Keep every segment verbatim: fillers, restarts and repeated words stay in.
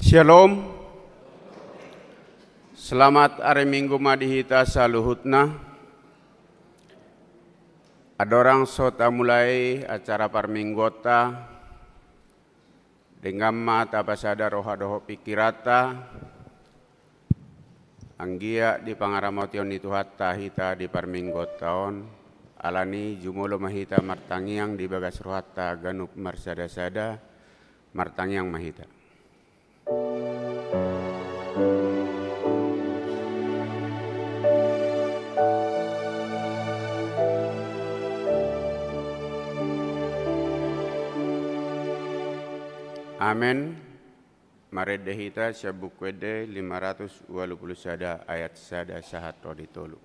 Shalom. Selamat ari Minggu ma di hita saluhutna. Andorang so tamulai acara parmingguonta, denggan ma tapasada roha dohot pingkiranta, anggiat di pangaramotion ni Tuhanta hita di parmingguonta on. Alani jumolo ma hita martangiang di bagas rohanta ganup marsada-sada. Martangiang ma hita. Amen. Marende hita sian Buku Ende lima ratus ualu pulu sada, ayat sada sahat ro di tolu.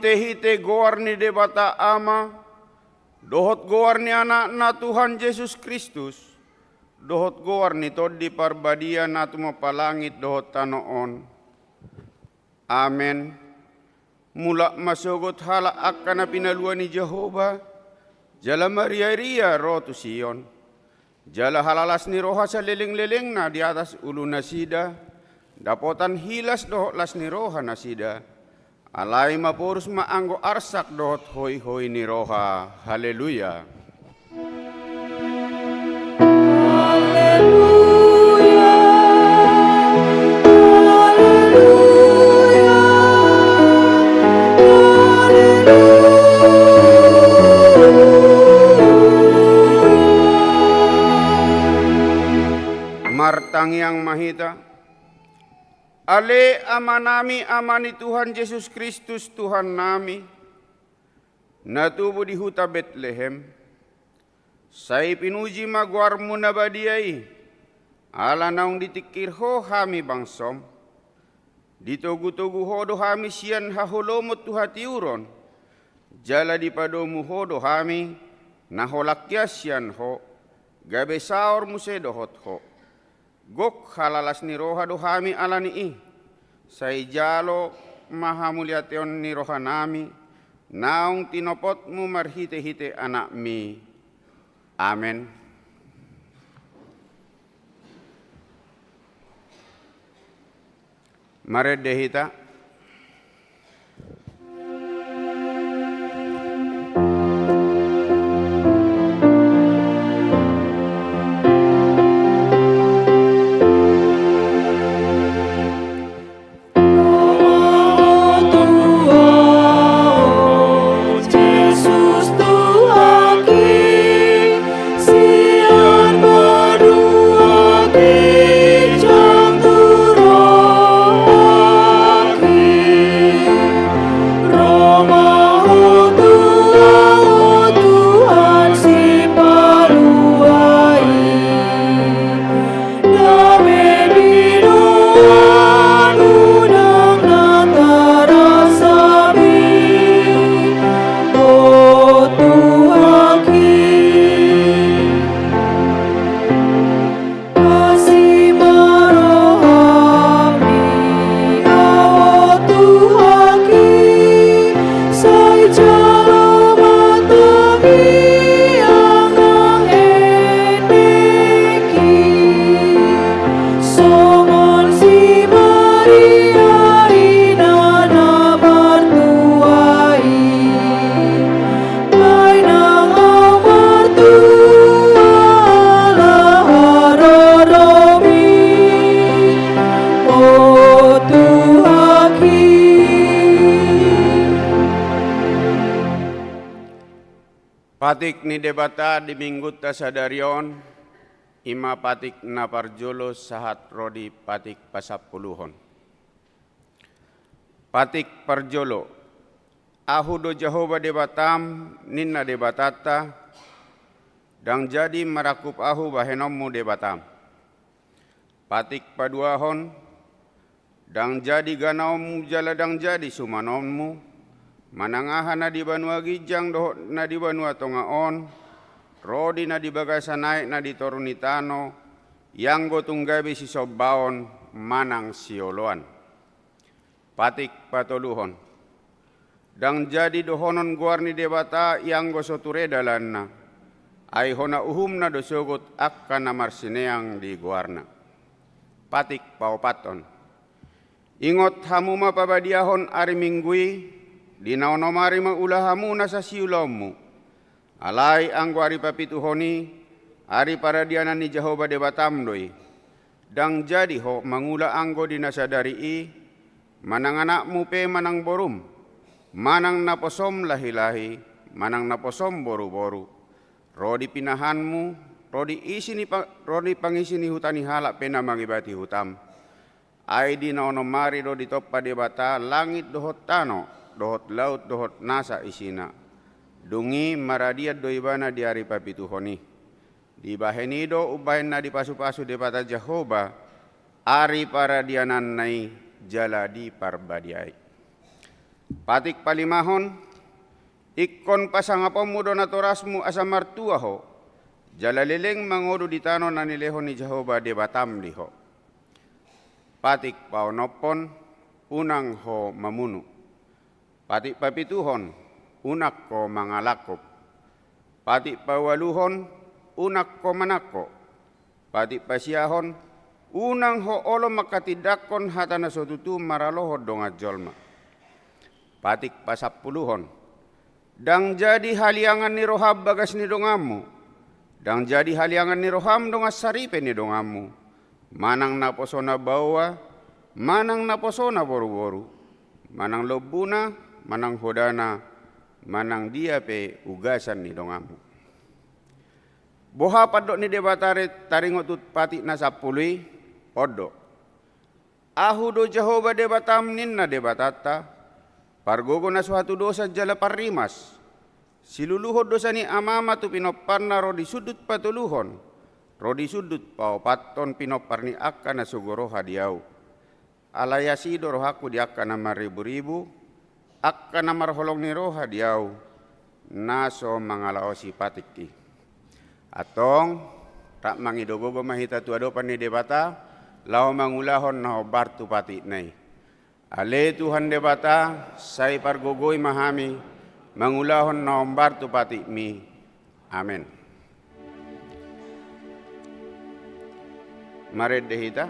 Marhitehite goar ni Debata Ama, dohot goar ni Anakna Tuhan Jesus Kristus, dohot goar ni Tondi Parbadia na tumompa langit dohot tano on. Amen. Mulak ma sogot halak angka na pinalua ni Jahowa, jala mariaria ro tu Sion. Jala halalas ni roha salelenglelengna di atas ulunasida, dapotan hilas dohot las ni rohanasida. Alai maporus ma anggo arsak dohot hoihoi ni roha. Haleluya. Haleluya. Haleluya. Haleluya. Martangiang ma hita. Ale Amanami, Ama ni Tuhan Jesus Kristus, Tuhannami, na tubu di huta Betlehem, sai pinuji ma goarmu na badia i, ala naung ditingkir ho hami bangsom. Ditogutogu ho do hami sian haholomon tu hatiuron, jala dipadomu ho do hami na holan hian sian ho, gabe saor muse dohot ho. Gok halalas ni roha do hami ala ni i. Sai jalo ma hamuliateon ni rohanami, naung tinopotmu marhitehite Anakmi. Amen. Marende hita. Patik ni Debata di Minggunta sadari on, i ma patik na parjolo sahat ro di patik pasampuluhon. Patik parjolo. Ahu do Jahowa Debatam, ninna Debatanta, ndang jadi marangkup ahu bahenonmu Debatam. Patik paduahon. Ndang jadi ganaonmu jala ndang jadi sumanonmu, manang aha na di banua ginjang dohot na di banua tonga on, ro di na di bagasan aek na di toru ni tano, ianggo tung gabe sisombaon manang sioloan. Patik patoluhon. Ndang jadi dohonon goar ni Debata ianggo so ture dalanna, ai hona uhumna do sogot angka na marsineang di goarna. Patik paopathon. Ingot hamu ma pabadiahon ari Minggu i, di na onom ari ma ula hamu nasa siulaonmu. Alai anggo ari papituhon i, ari paradianan ni Jahowa Debatam do i. Ndang jadi ho mangula anggo di na sadari i, manang anakmu pe manang borum, manang naposom lahilahi, manang naposom boruboru, ro di pinahanmu, ro di isi ni pa-, ro di pangisi ni huta ni halak pe na mangibati hutam. Ai di na onom ari do ditompa Debata langit dohot tano, dohot laut dohot nasa isina. Dung i maradian do ibana di ari papituhon i. Dibahen i do umbahen na dipasupasu Debata Jahowa ari paradiananna i jala diparbadiai. Patik palimahon, ingkon pasangaponmu do natorasmu asa martua ho, jala leleng mangodo di tano na nilehon ni Jahowa Debatam di ho. Patik paonomhon, unang ho mamunu. Patik papituhon, unang ho mangalangkup. Patik paualuhon, unang ho manangko. Patik pasiahon, unang ho olo manghatindanghon hata na so tutu maralohon dongan jolma. Patik pasampuluhon, ndang jadi haliangan ni roham bagas ni donganmu, ndang jadi haliangan ni roham dongan saripe ni donganmu, manang naposona baoa, manang naposona boruboru, manang lombuna, manang hodana, manang dia pe ugasan ni donganmu. Boha pandok ni Debata re taringot tu patik na sampulu i? On do: Ahu do Jahowa Debatam, ninna Debatanta, pargogo na so hatudosan jala parrimas. Siluluhon dosa ni amama tu pinomparna ro di sundut patoluhon, ro di sundut paopathon pinompar ni angka na sogo roha di ahu. Alai asi do rohangku di angka na marriburibu, angka na marholong ni roha di ahu, na so mangalaosi patik i. Antong, rap mangido gogo ma hita tu adopan ni Debata, laho mangulahon na hombar tu patikna i. Ale Tuhan Debata, sai pargogoi ma hami, mangulahon na hombar tu patikmi. Amen. Marende hita.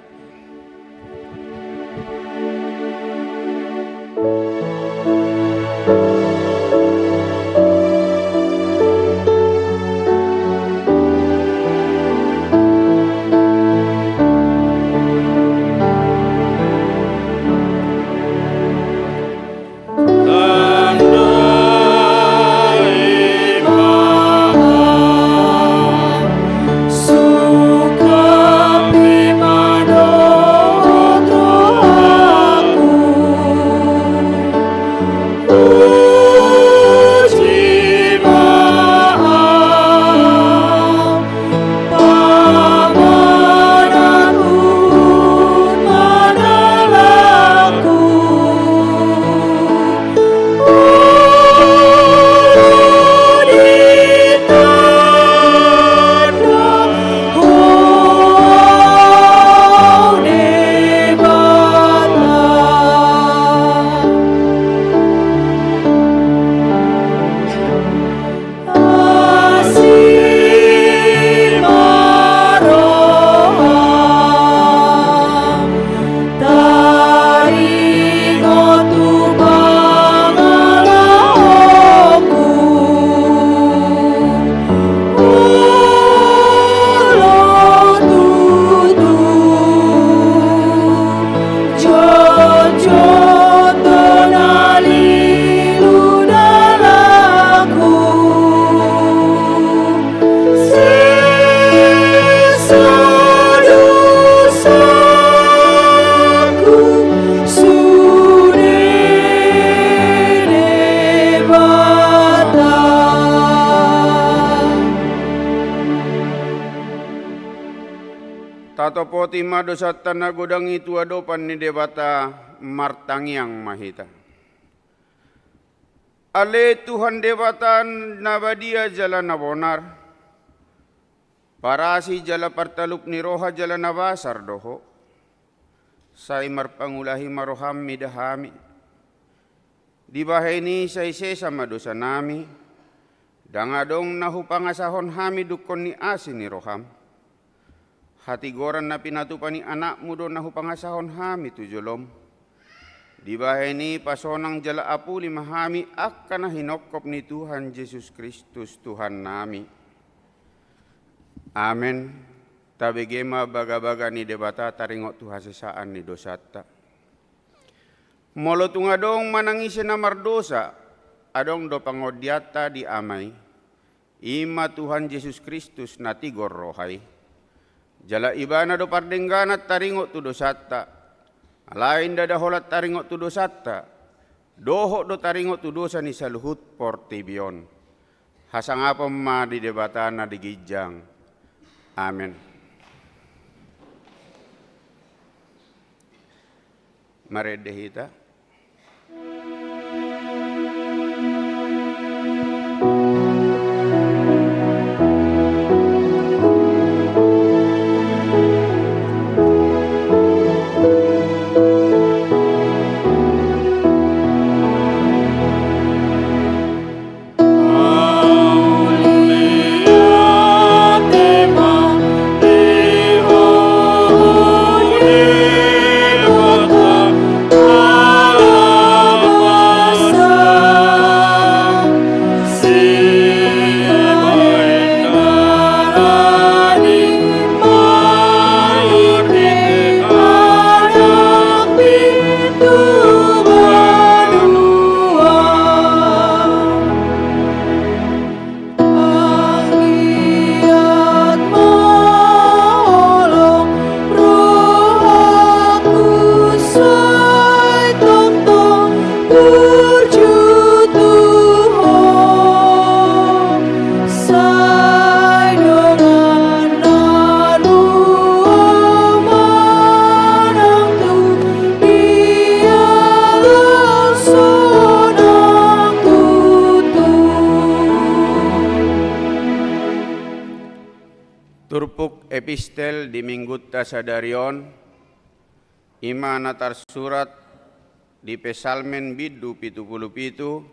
Tatopoti ma dosanta na godang i tu adopan ni Debata, martangiang ma hita. Ale Tuhan Debata na badia jala na bonar, parasi jala partalup ni roha jala na basar do Ho. Sai marpangulahi ma roham mida hami. Dibahen i sai sesa ma dosanami, ndang adong na hupangasahon hami dungkon ni asi ni roham. Hatigoran na pinatupa ni Anakmu do na hupangasahon hami tu jolom. Dibahen i pasonang jala apuli ma hami angka na hinongkop ni Tuhan Jesus Kristus Tuhannami. Amen. Tabege ma bagabaga ni Debata taringot tu hasesaan ni dosanta. Molo tung adong manang ise na mardosa, adong do pangondianta di Ama i, i ma Tuhan Jesus Kristus na tigor roha i. Jala Ibana do pardengganan taringot tu dosanta. Alai ndada holan taringot tu dosanta, dohot do taringot tu dosa ni saluhut portibi on. Hasangapon ma di Debata na di ginjang. Amen. Marende hita. Epistel di minggunta sadari on, i ma na tarsurat di Psalmen bindu pitu pulu pitu,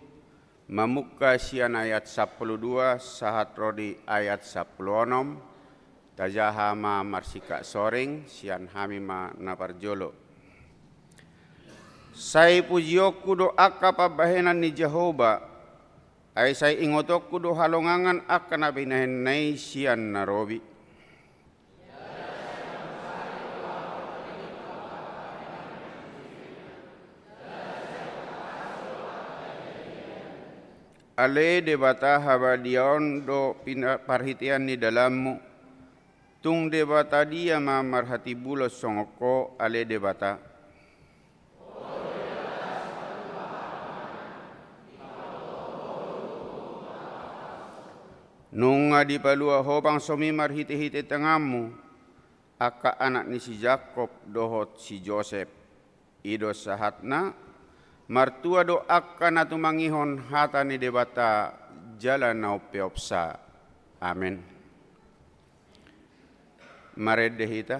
mamungka sian ayat sampulu dua sahat ro di ayat sampulu onom. Tajaha ma marsingkat soring, sian hami ma na parjolo. Sai pujionku do angka pambahenan ni Jahowa, ai sai ingotonku do halongangan angka na binahenna i sian na robi. Ale Debata, habadiaon do pina-, parhitean ni dalanmu. Tung Debata dia ma marhatimbulon songon Ho, ale Debata? Nunga dipalua Ho bangsomi marhitehite tanganmu, angka anak ni si Jakob dohot si Josep. I do sahatna, martua do angka na tumangihon hata ni Debata jala na umpeopsa. Amen. Marende hita.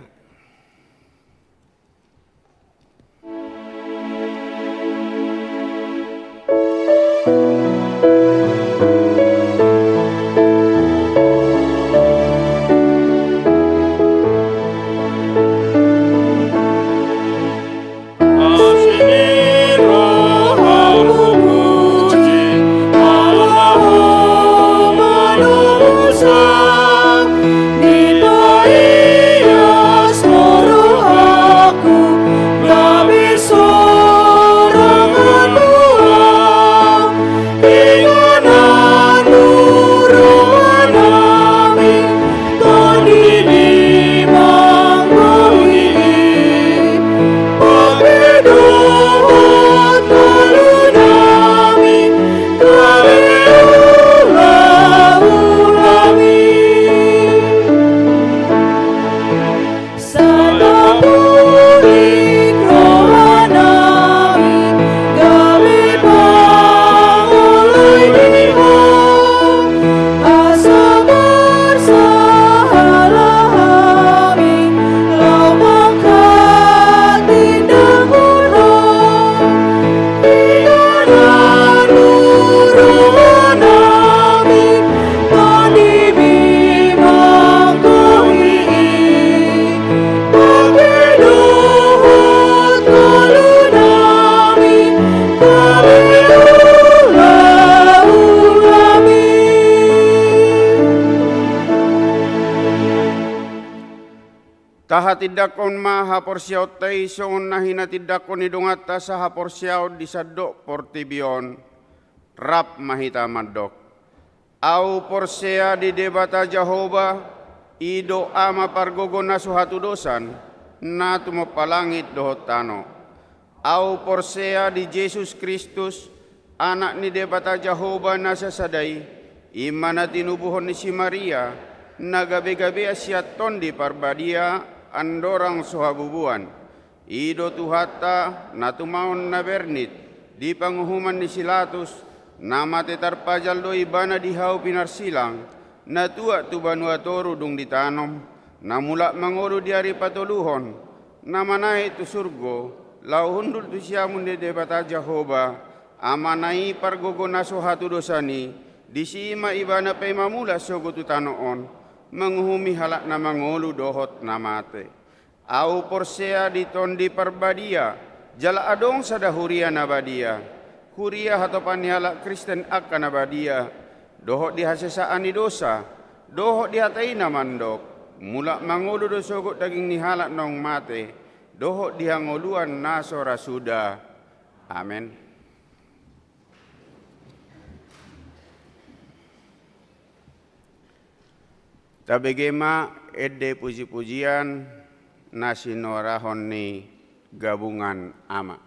Tahatindangkon ma haporseaonta i songon na hinatindangkon ni donganta sahaporseaon di sandok portibi on. Rap ma hita mandok. Ahu porsea di Debata Jahowa, i do Ama pargogo na so hatudosan, na tumompa langit dohot tano. Ahu porsea di Jesus Kristus, Anak ni Debata Jahowa na sasada i, i ma na tinubuhon ni si Maria, na gabegabean sian Tondi Parbadia, andorang so habubuan. I do Tuhanta, na tumaon na bernit, di panguhuman ni si Latus, na mate tarpajal do ibana di hau pinarsilang, na tuat tu banua toru dung ditanom, na mulak mangolu di ari patoluhon, na manaek tu surgo, laho hundul tu siamun ni Debata Jahowa, Amana i pargogo na so hatudosan i, disi ma ibana paima mulak sogot tu tano on, manguhumi halak na mangolu dohot na mate. Ahu porsea di Tondi Parbadia, jala adong sada huria na badia. Huria hatopan ni halak Kristen angka na badia, dohot di hasesaan ni dosa, dohot di hata i na mandok, mulak mangolu do sogot daging ni halak naung mate, dohot di hangoluan na so ra suda. Amen. Tabege ma ende pujipujian na sinuarahon ni gabungan ama.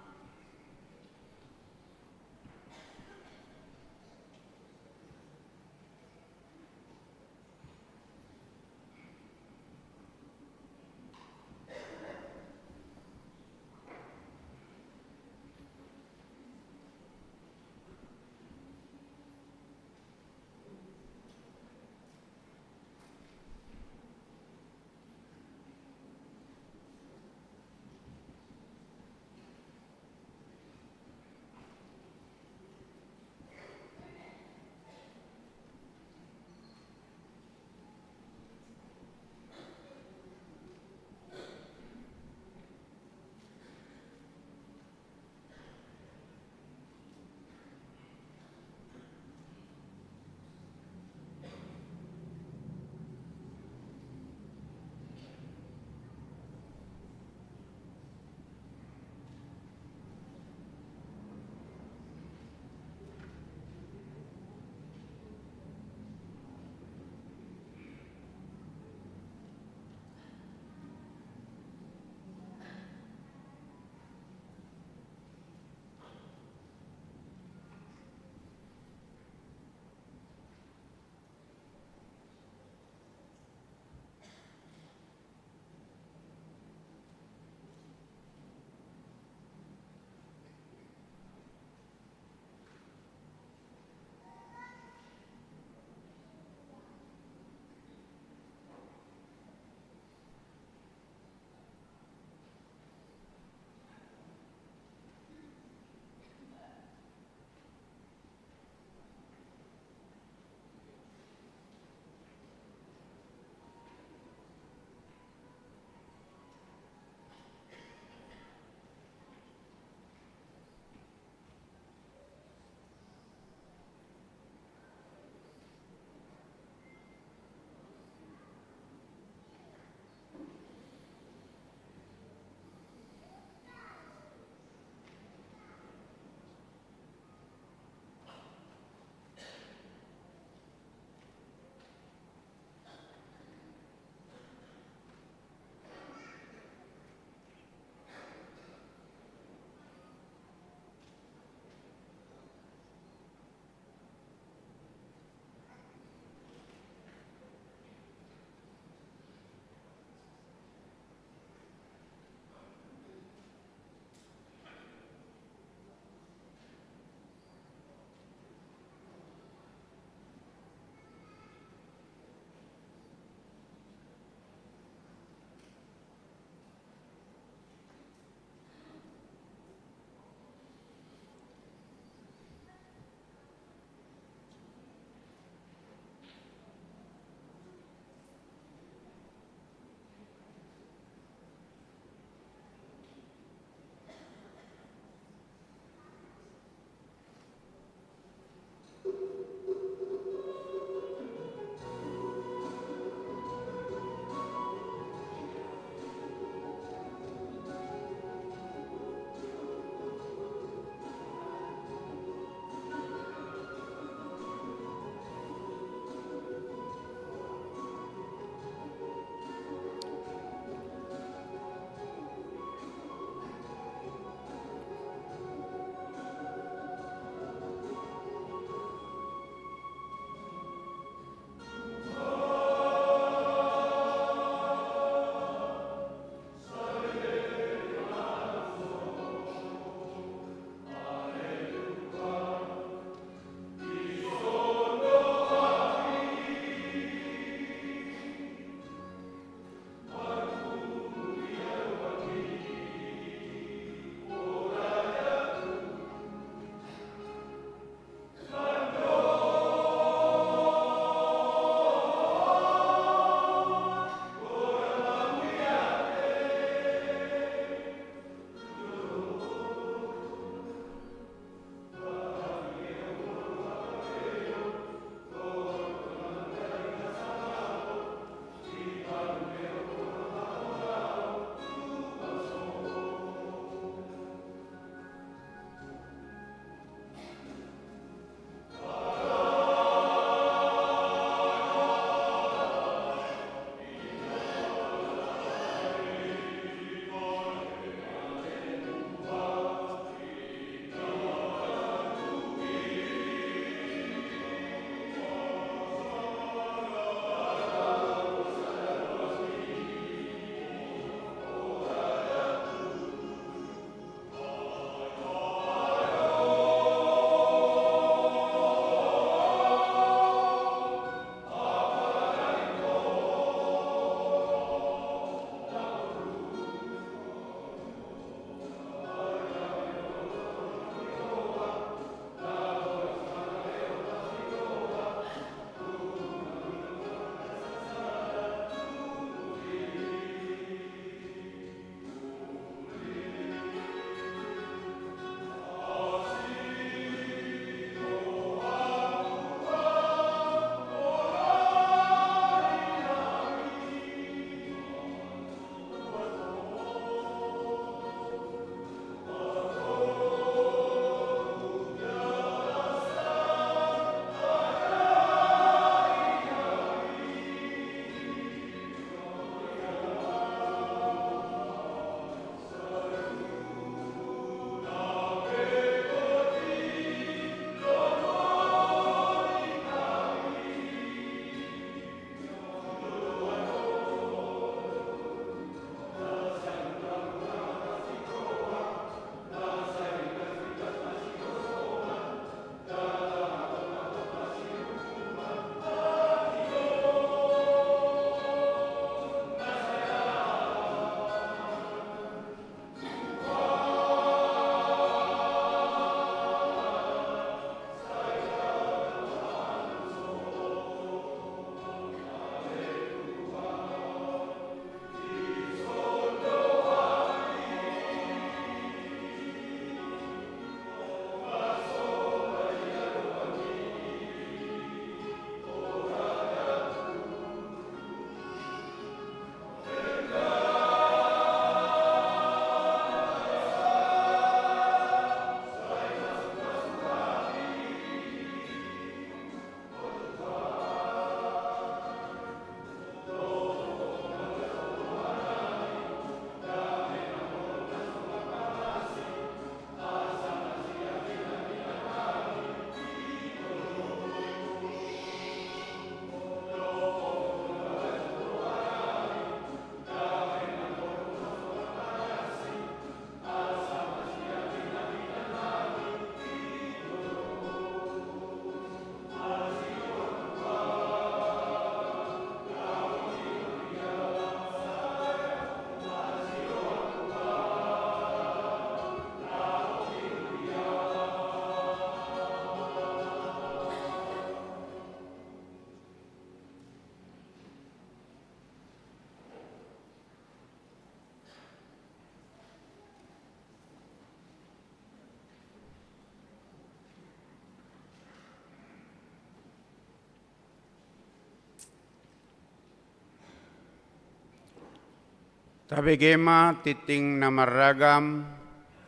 Tabege ma tingting na marragam,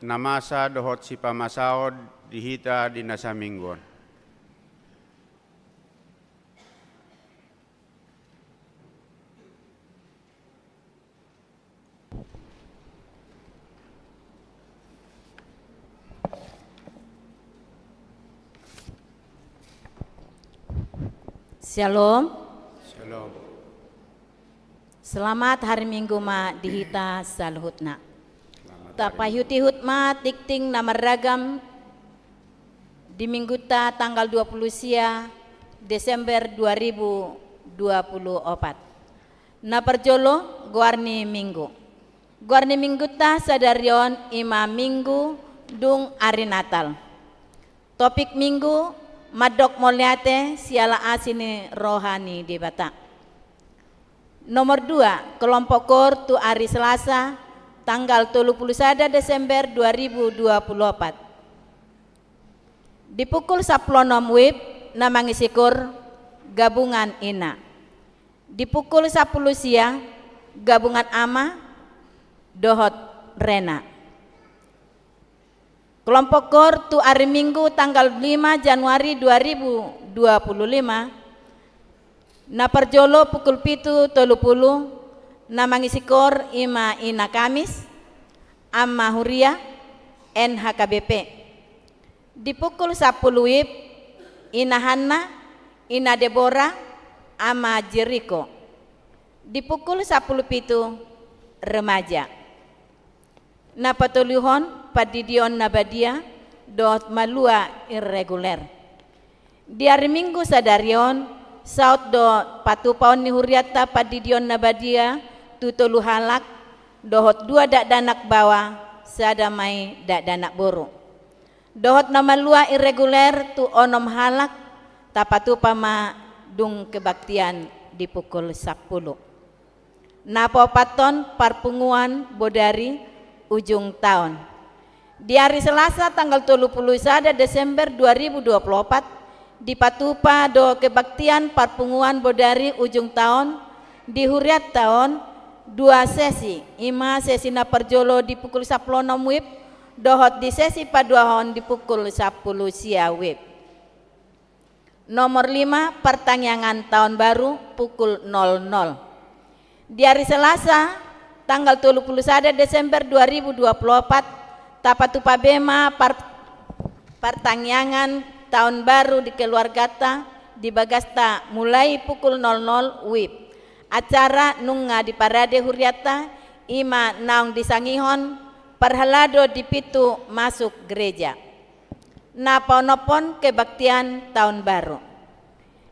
na masa dohot sipamasaon di hita di na saminggu on. Syalom. Syalom. Selamat hari Minggu ma di hita saluhutna. Selamat hari Minggu. Tapaihut-ihut ma tingting na marragam di Mingguta tanggal dua puluh sia Desember dua ribu dua puluh opat. Na parjolo, goar ni Minggu. Goar ni Mingguta sadari on i ma Minggu dung ari Natal. Topik Minggu, mandok mauliate siala asi ni roha ni Debata. Nomor dua, kelompok koor tu ari Selasa, tanggal tolu puluh sada Desember dua ribu dua puluh opat. Di pukul sampulu onom wib na mangisi koor gabungan ina. Di pukul sampulu sia gabungan ama dohot rena. Kelompok koor tu ari Minggu tanggal lima Januari dua ribu dua puluh lima, na parjolo pukul pitu tolu puluh, na mangisi koor i ma Ina Kamis, Ama Huria, N H K B P. Di pukul sampulu wib, Ina Hanna, Ina Debora, Ama Jeriko. Di pukul sampulu pitu, remaja. Na patoluhon, pandidion na badia dohot malua irreguler. Di ari Minggu sadari on, saut do patupaon ni hurianta pandidion na badia tu tolu halak dohot dua dakdanak baoa, sada ma i dakdanak boru. Dohot na malua irreguler tu onom halak, tapatupa ma dung kebaktian di pukul sampulu. Na paopathon, parpunguan bodari ujung taon. Di ari Selasa tanggal tolu puluh sada Desember dua ribu dua puluh opat, dipatupa do kebaktian parpunguan bodari ujung taon di hurianta on dua sesi, i ma sesi na parjolo di pukul sampulu onom wib, dohot di sesi paduahon di pukul sampulu sia wib. Nomor lima, partangiangan taon baru pukul nol nol. Di ari Selasa, tanggal tolu puluh sada Desember dua ribu dua puluh opat, tapatupa be ma par-, partangiangan taon baru di keluarganta, di bagasta mulai pukul nol nol wib. Acara nunga diparade hurianta, i ma naung disangihon parhalado di pintu masuk gereja. Na paonomhon kebaktian taon baru.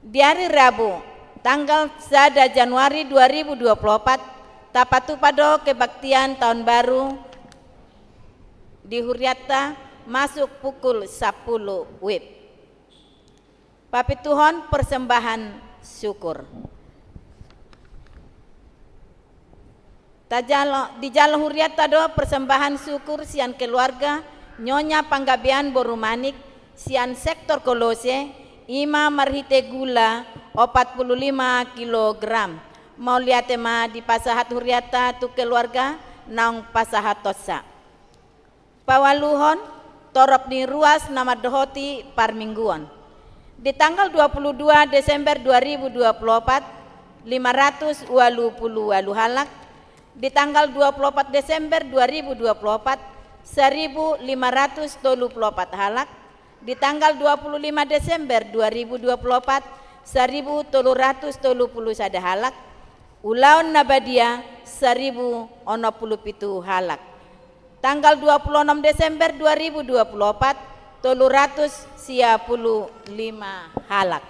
Di ari Rabu, tanggal sada Januari dua ribu dua puluh opat, tapatupa do kebaktian taon baru di hurianta masuk pukul sampulu wib. Papituhon persembahan syukur. Tajalo, dijalo hurianta do persembahan syukur sian keluarga Nyonya Panggabean boru Manik sian sektor Kolose, i ma marhite gula opat puluh lima kilogram. Mauliate ma dipasahat hurianta tu keluarga naung pasahatonsa. Paualuhon, torop ni ruas na mandohoti parmingguon. Di tanggal dua puluh dua Desember dua ribu dua puluh opat, lima ratus ualu puluh ualu halak. Di tanggal dua puluh opat Desember dua ribu dua puluh opat, saribu lima ratus tolu puluh opat halak. Di tanggal dua puluh lima Desember dua ribu dua puluh opat, saribu tolu ratus tolu puluh sada halak. Ulaon na badia, saribu onom puluh pitu halak. Tanggal dua puluh onom Desember dua ribu dua puluh opat, tolu ratus sia puluh lima halak.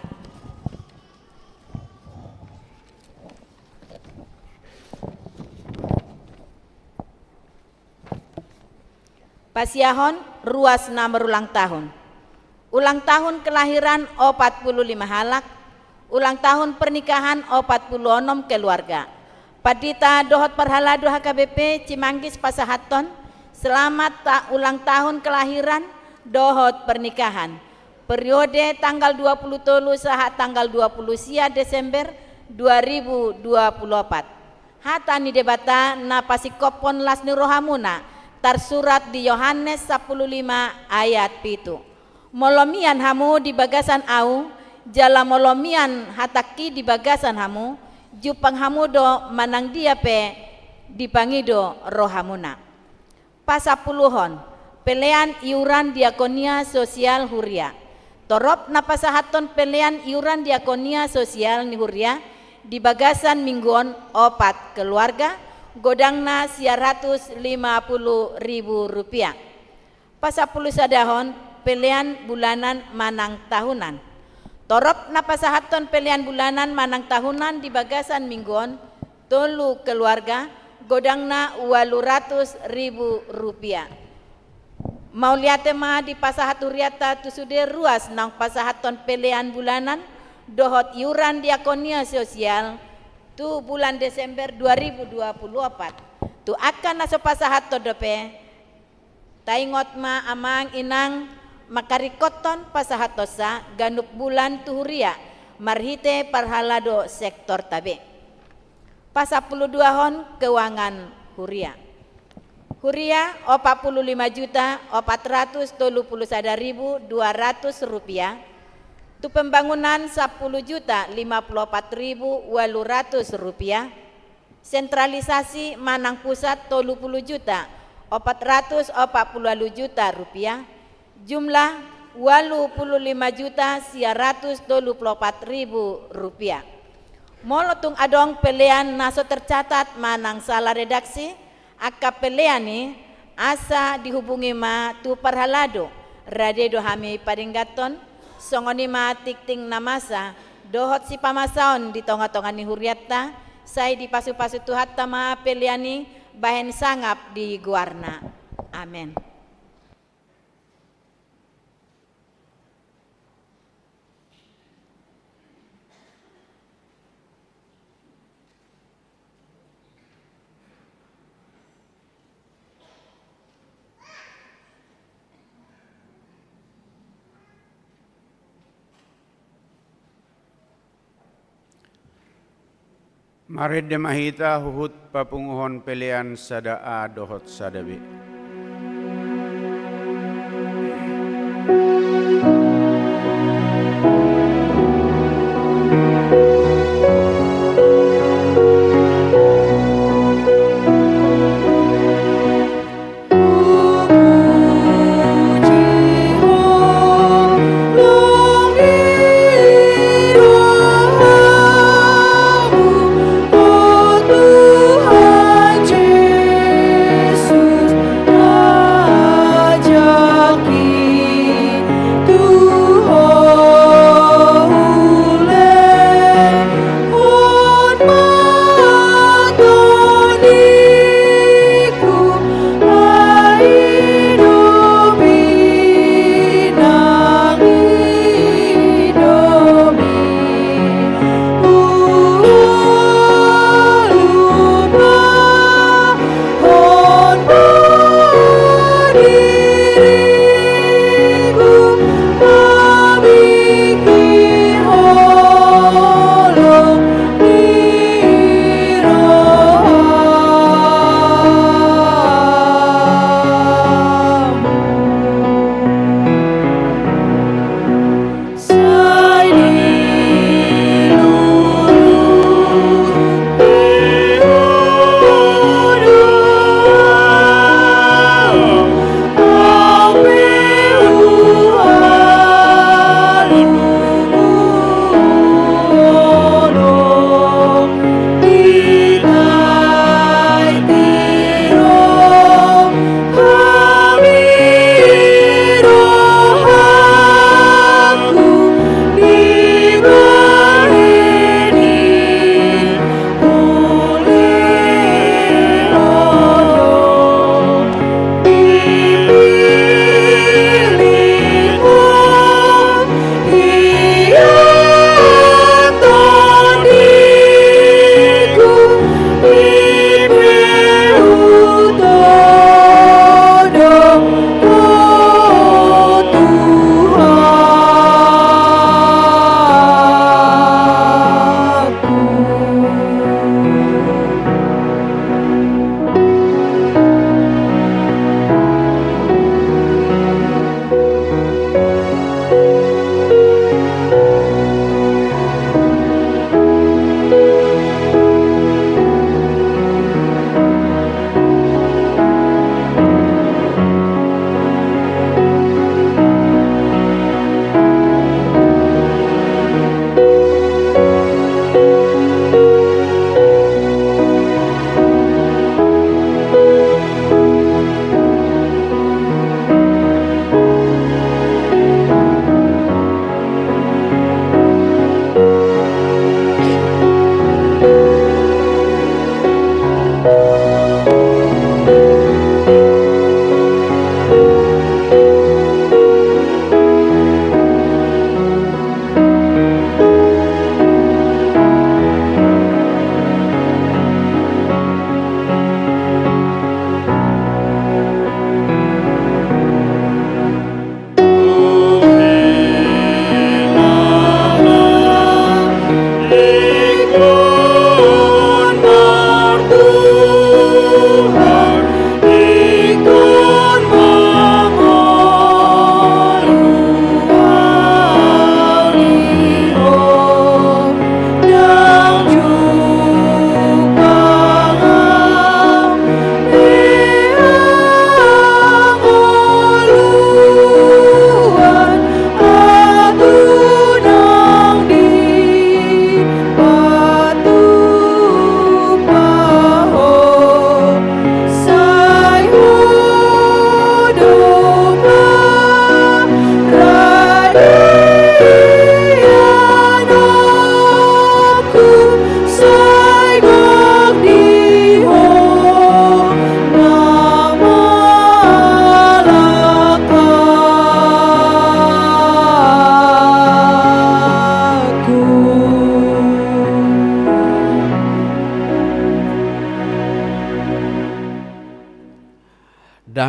Pasiahon ruas na marulang tahun. Ulang tahun kelahiran opat puluh lima halak, ulang tahun pernikahan opat puluh onom keluarga. Pandita dohot parhalado H K B P Cimanggis pasahathon selamat ta-, ulang tahun kelahiran dohot pernikahan. Periode tanggal dua puluh tolu sahat tanggal dua puluh sia Desember dua ribu dua puluh opat. Hata ni Debata na pasingkophon las ni rohamuna, tarsurat di Johannes sampulu lima ayat pitu. Molo mian hamu di bagasan Ahu, jala molo mian hatangki di bagasan hamu, jumpang hamu do manang dia pe dipangido rohamuna. Pasampuluhon, pelean iuran diakonia sosial huria. Torop na pasahathon pelean iuran diakonia sosial ni huria di bagasan minggu on opat keluarga, godangna sia ratus lima pulu ribu rupiah. Pasampulusadahon, pelean bulanan manang tahunan. Torop na pasahathon pelean bulanan manang tahunan di bagasan minggu on, tolu keluarga, godangna ualu ratus ribu rupiah. Mauliate ma dipasahat hurianta tu sude ruas naung pasahathon pelean bulanan dohot iuran diakonia sosial tu bulan Desember dua ribu dua puluh opat. Tu angka na so pasahathon dope, taingot ma amang inang mangkaringkothon pasahathonsa ganup bulan tu huria marhite parhalado sektorta be. Pasampuluduahon, keuangan huria. Huria opat pulu lima juta opat ratus tolu pulu sada ribu dua ratus rupiah, tu pembangunan sampulu juta lima pulu opat ribu ualu ratus rupiah, sentralisasi manang pusat tolu pulu juta opat ratus opat pulu ualu juta rupiah, jumlah ualu pulu lima juta sia ratus tolu pulu opat ribu rupiah. Molo tung adong pelean na so tercatat manang sala redaksi angka pelean i, asa dihubungi ma tu parhalado, rade do hami padengganhon. Songon i ma tingting na masa dohot sipamasaon di tongatonga ni hurianta, sai dipasupasu Tuhanta ma pelean i bahen sangap di goarna. Amen. Marende ma hita huhut papunguhon pelean sada A dohot sada B.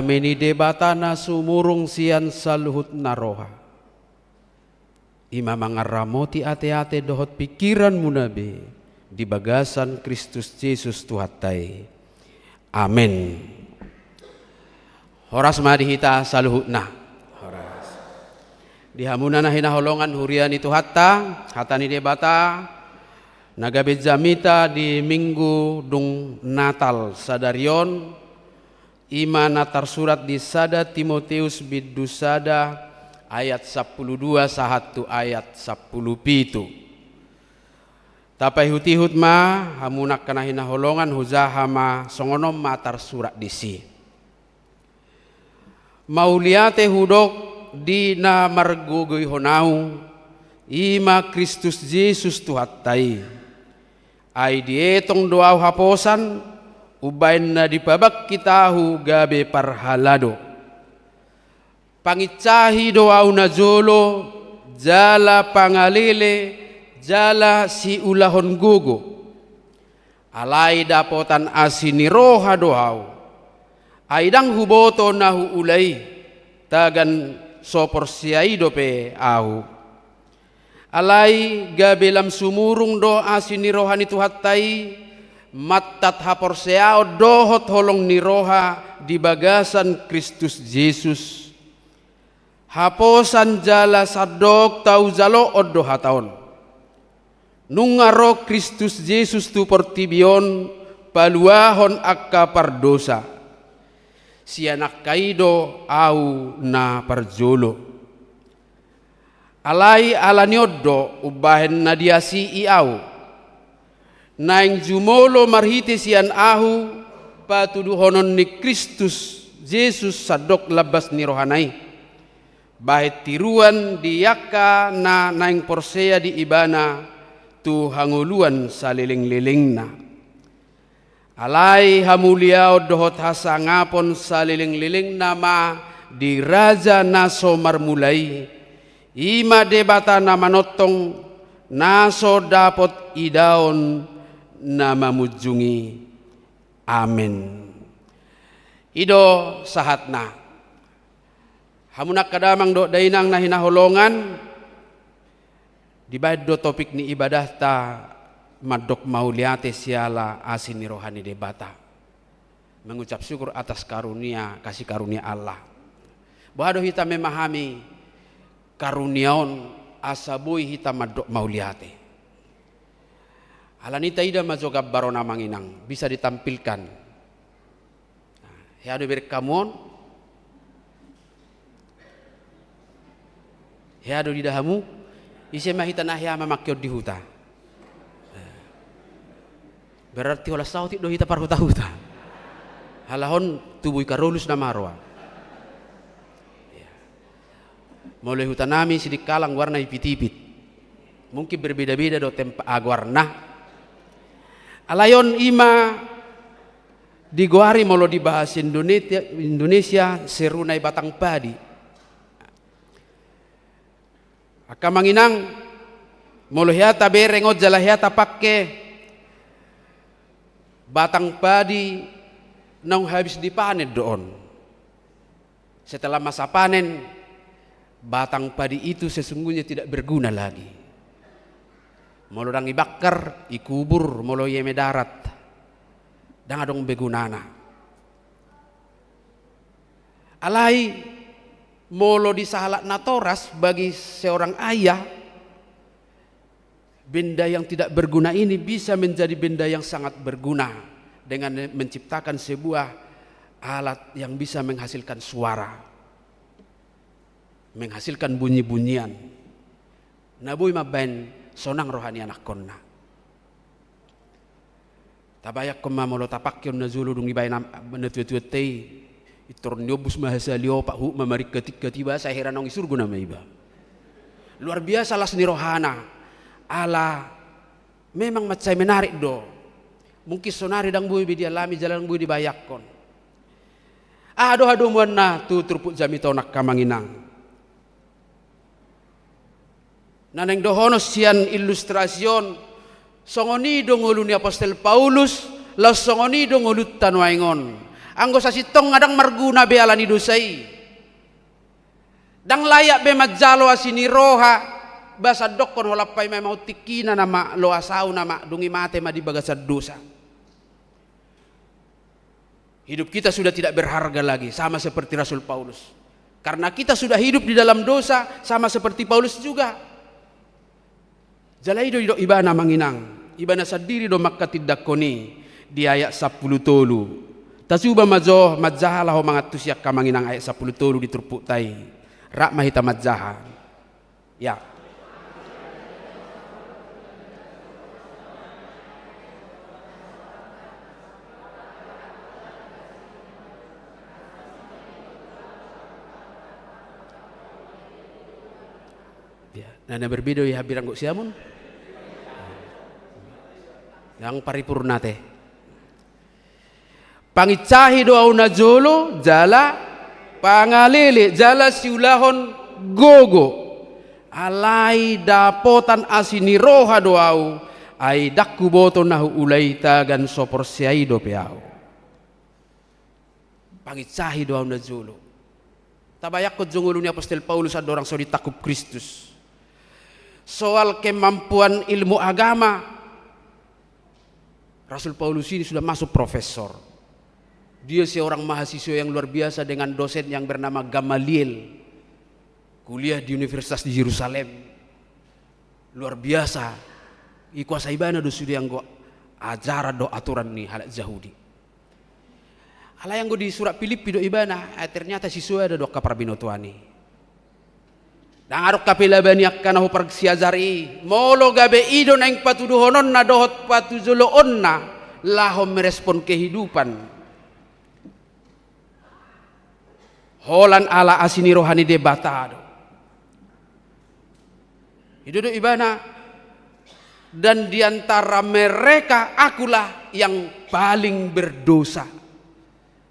Dame ni Debata na sumurung sian saluhut na roha, i ma mangaramoti ateate dohot pingkiranmuna be di bagasan Kristus Jesus Tuhanta i. Amen. Horas ma di hita saluhutna. Horas. Di hamuna na hinaholongan huria ni Tuhanta, hata ni Debata na gabe jamita di Minggu dung Natal sadari on, i ma na tarsurat di sada Timoteus bindu sada ayat sampulu dua sahat tu ayat sampulu pitu. Tapaihutihut ma hamu angka na hinaholongan, hujaha ma songon on ma tarsurat disi. Mauliate hudok di na margogoihon ahu, i ma Kristus Jesus Tuhanta i. Ai dietong do ahu haposan, umbahen na dipabangkit ahu gabe parhalado. Panginsahi do ahu najolo, jala pangalele, jala siulahon gogo. Alai dapotan asi ni roha do ahu. Ai ndang huboto na huula i, tagan so porsea i dope ahu. Alai gabe lam sumurung do asi ni roha ni Tuhanta i, mantat haporseaon dohot holong ni roha di bagasan Kristus Jesus. Haposan jala sandok tau jaloon do hata on. Nunga ro Kristus Jesus tu portibi on paluahon angka pardosa. Sian angka i do ahu na parjolo. Alai ala ni on do umbahen na diasii ahu, naeng jumolo marhite sian ahu patuduhonon ni Kristus Jesus sandok lambas ni rohana i, bahen tiruan di angka na naeng porsea di Ibana tu hangoluan salelenglelengna. Alai hamuliaon dohot hasangapon salelenglelengna ma di Raja na so marmula i, i ma Debata na manongtong, na so dapot idaon na mamunjungi. Amen. I do sahatna. Hamu angka damang dohot dainang na hinaholongan, dibahen do topik ni ibadahta mandok mauliate siala asi ni roha ni Debata. Mengucap syukur atas karunia, kasih karunia Allah. Boha do hita memahami karunia on asa boi hita mandok mauliate? Alani i taida ma jo gambar on amang inang, bisa ditampilkan. Hea do ibereng hamu on? Hea do diida hamu? Ise ma hita na hea mamangke on di huta? Berarti holan saotik do hita parhutahuta. Halak on tubu i Karolus na marroa. Molo i hutanami Sidikalang goarna Ipitipit. Mungkin berbeda-beda do tempat, ah, goarna. Alai on i ma digoari molo di bahasa Indonesia, Indonesia seru nai batang padi. Angka amang inang, molo hea tabereng on jala hea tapangke, batang padi naung habis dipanen do on. Setelah masa panen, batang padi itu sesungguhnya tidak berguna lagi. Molo ndang ibakar, ikubur, molo ieme darat, ndang adong be gunana. Alai molo di sahalak natoras, bagi seorang ayah, benda yang tidak berguna ini bisa menjadi benda yang sangat berguna dengan menciptakan sebuah alat yang bisa menghasilkan suara, menghasilkan bunyi-bunyian. Na boi mambahen sonang roha ni anakkonna. Tabayangkon ma molo tapangke on najolo dung dibahen am-, natuatuanta i, intor niombus ma hasali opat, huhut ma maringkat-ingkat iba, sai hera naung i surgo nama iba. Luar biasa las ni rohana. Ala memang mansai menarik do. Mungkin sonari ndang boi be dialami jala ndang boi dibayangkon. Aha do hadomuanna tu turpuk jamita on angka amang inang? Na naeng dohonon sian ilustrasi on, songon i do ngolu ni apostel Paulus, laos songon i do ngolunta nuaeng on. Anggo sasintongna ndang marguna be ala ni dosa i. Ndang layak be manjalo asi ni roha, ba sandokkon holan paima ma on tingkina nama loas ahu nama, dung i mate ma di bagasan dosa. Hidup kita sudah tidak berharga lagi, sama seperti Rasul Paulus. Karena kita sudah hidup di dalam dosa, sama seperti Paulus juga. Jala i do didok ibana, amang inang, ibana sandiri do manghatindanghon i di ayat sampulu tolu. Tasuba ma jo manjaha laho mangantusi angka amang inang ayat sampulu tolu di turpukta i. Rap ma hita manjaha. Ya. Ya, na, na berbeda ya, hambirang gok siamun. Yang paripurna te. Panginsahi do ahu najolo, jala pangalele, jala siulahon gogo. Alai dapotan asi ni roha do ahu, ai ndang huboto na huula i tagan so porsea i dope ahu. Panginsahi do ahu najolo. Tabayangkon jo ngolu ni apostel Paulus andorang so ditangkup Kristus. Soal kemampuan ilmu agama, Rasul Paulus ini sudah masuk profesor. Dia seorang mahasiswa yang luar biasa dengan dosen yang bernama Gamaliel. Kuliah di universitas di Yerusalem. Luar biasa. Dikuasai ibana do sude anggo ajaran dohot aturan ni halak Jahudi. Alai anggo di surat Pilippi do ibana, eh, ternyata sisoada do angka parbinotoan i. Ndang adong hape laba ni angka na huparsiajari i, molo gabe i do naeng patuduhononna dohot patujoloonna laho merespon kehidupan. Holan ala asi ni roha ni Debata do. I do didok ibana, dan di antara mereka akulah yang paling berdosa.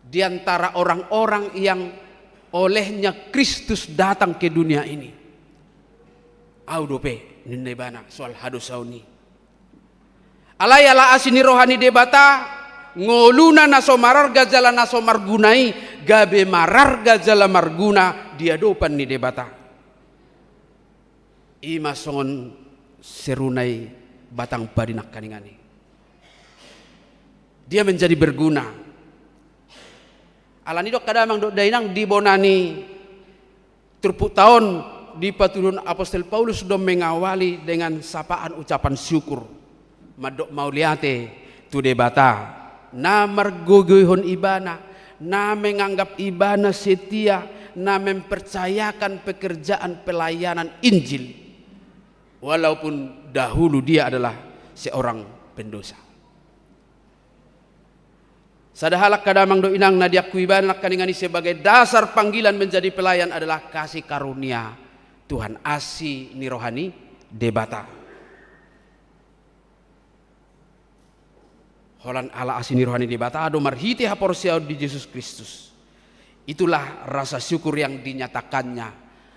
Di antara orang-orang yang olehnya Kristus datang ke dunia ini. Ahu dope, ninna ibana, soal hadosaon i. Alai ala asi ni roha ni Debata, ngoluna na so mararga jala na so marguna i, gabe mararga jala marguna di adopan ni Debata. I ma songon seru na i batang padi nangkaningan i. Dia menjadi berguna. Alani do angka damang dohot dainang, di bona ni turpukta on dipatuduhon apostel Paulus do mengawali dengan sapaan ucapan syukur. Mandok mauliate tu Debata, na margogoihon ibana, na menganggap ibana setia, na mempercayakan pekerjaan pelayanan Injil, walaupun dahulu dia adalah seorang pendosa. Sada hal angka damang dohot inang na diakui ibana nangkaningan i sebagai dasar panggilan menjadi pelayan adalah kasih karunia Tuhan, asi ni roha ni Debata. Holan ala asi ni roha ni Debata do marhite haporseaon di Jesus Kristus. Itulah rasa syukur yang dinyatakannya.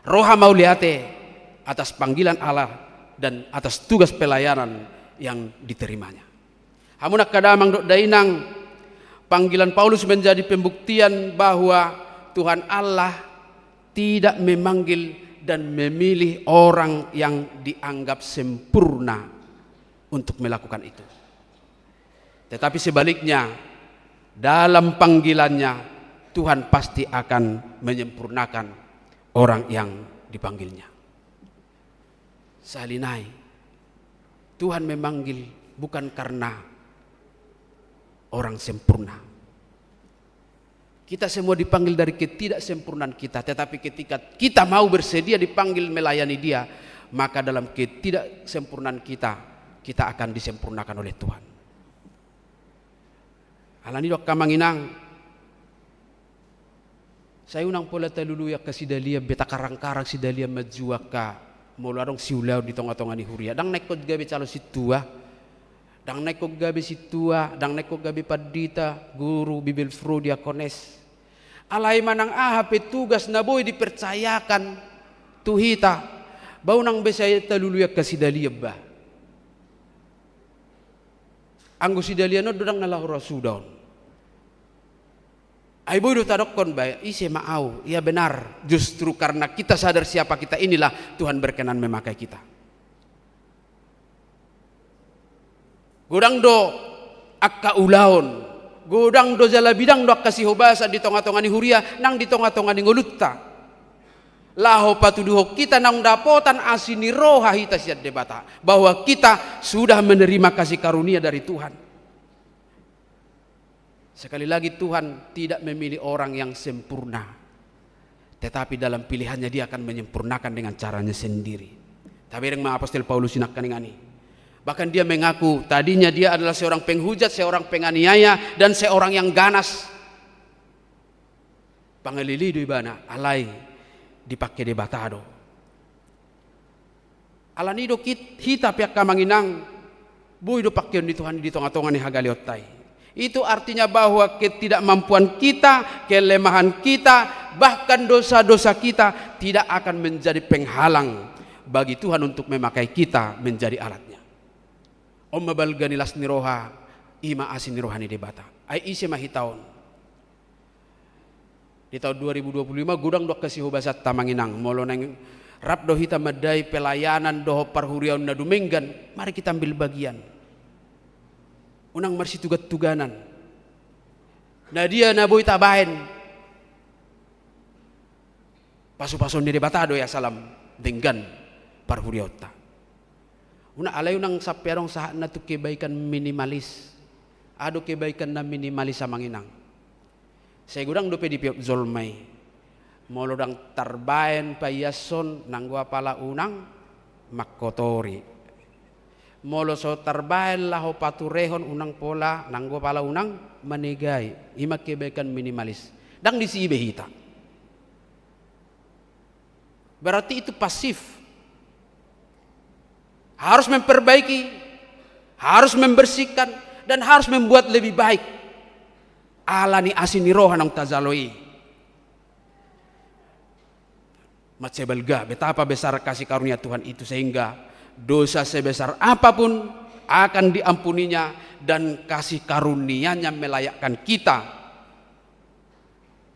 Roha mauliate atas panggilan Allah dan atas tugas pelayanan yang diterimanya. Hamu angka damang dohot dainang, panggilan Paulus menjadi pembuktian bahwa Tuhan Allah tidak memanggil dan memilih orang yang dianggap sempurna untuk melakukan itu. Tetapi sebaliknya, dalam panggilannya, Tuhan pasti akan menyempurnakan orang yang dipanggilnya. Sahali nai, Tuhan memanggil bukan karena orang sempurna. Kita semua dipanggil dari ketidaksempurnaan kita, tetapi ketika kita mau bersedia dipanggil melayani Dia, maka dalam ketidaksempurnaan kita, kita akan disempurnakan oleh Tuhan. Alani do angka amang inang, sai unang pola talului angka sidalian be, takarang-karang sidalian manjua angka molo adong siulaon di tonga-tonga ni huria. Ndang na ingkon gabe calon sintua, ndang na ingkon gabe sintua, ndang na ingkon gabe pandita, guru, Bible pro, diakones. Alai manang aha pe tugas na boi dipercayakan tu hita, ba unang be sai talului angka sidalian ba. Anggo sidalian on do ndang na laho ra suda on. Ai boi do tadokkon, ba ise ma au, ya benar, justru karena kita sadar siapa kita, inilah Tuhan berkenan memakai kita. Godang do angka ulaon, godang do jala bidang do angka sihobasan di tonga-tonga ni huria nang di tonga-tonga ni ngolunta, laho patuduhon hita naung dapotan asi ni roha hita sian Debata, bahwa kita sudah menerima kasih karunia dari Tuhan. Sekali lagi, Tuhan tidak memilih orang yang sempurna, tetapi dalam pilihannya Dia akan menyempurnakan dengan caranya sendiri. Tabereng ma Apostel Paulus i nangkaningan i. Bahkan dia mengaku, tadinya dia adalah seorang penghujat, seorang penganiaya, dan seorang yang ganas. Pangalele do ibana, alai dipangke Debata do. Alani i do kit-, hita pe, angka amang inang, boi do pangkeon ni Tuhan i di tonga-tonga ni hagaleonta i. Itu artinya bahwa ketidakmampuan kita, kelemahan kita, bahkan dosa-dosa kita tidak akan menjadi penghalang bagi Tuhan untuk memakai kita menjadi alatnya. On ma balga ni las ni roha, i ma asi ni roha ni Debata. Ai ise ma hita on? Di taon dua ribu dua puluh lima godang do angka sihobasanta, amang inang. Molo naeng rap do hita mandai pelayanan dohot parhuriaon na dumenggan, mari kita ambil bagian. Unang marsitugan-tuganan. Na dia na boi tabaen, pasu-pasuon ni Debata do i asa lam denggan parhuriaonta. Unang, alai unang sampe adong sahatna tu kebaikan minimalis. Adong kebaikan na minimalis, amang inang. Sai godang dope dipeop jolma i. Molo ndang tarbaen paiashon, nanggo apala unang mangkotori. Molo so tarbaen laho paturehon, unang pola, nanggo apala unang manegai. I ma kebaikan minimalis. Ndang disi be hita. Berarti itu pasif. Harus memperbaiki, harus membersihkan, dan harus membuat lebih baik. Alani asi ni roha naung tajalo i. Mansai balga betapa besar kasih karunia Tuhan itu, sehingga dosa sebesar apapun akan diampuninya, dan kasih karunia-Nya melayakkan kita,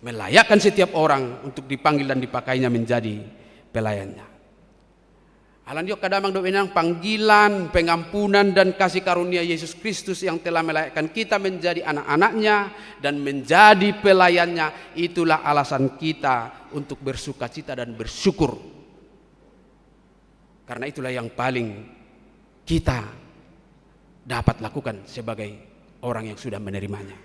melayakkan setiap orang untuk dipanggil dan dipakai-Nya menjadi pelayan-Nya. Alani i, angka damang dohot inang, panggilan, pengampunan, dan kasih karunia Yesus Kristus yang telah melayakkan kita menjadi anak-anak-Nya dan menjadi pelayan-Nya, itulah alasan kita untuk bersukacita dan bersyukur. Karena itulah yang paling kita dapat lakukan sebagai orang yang sudah menerimanya.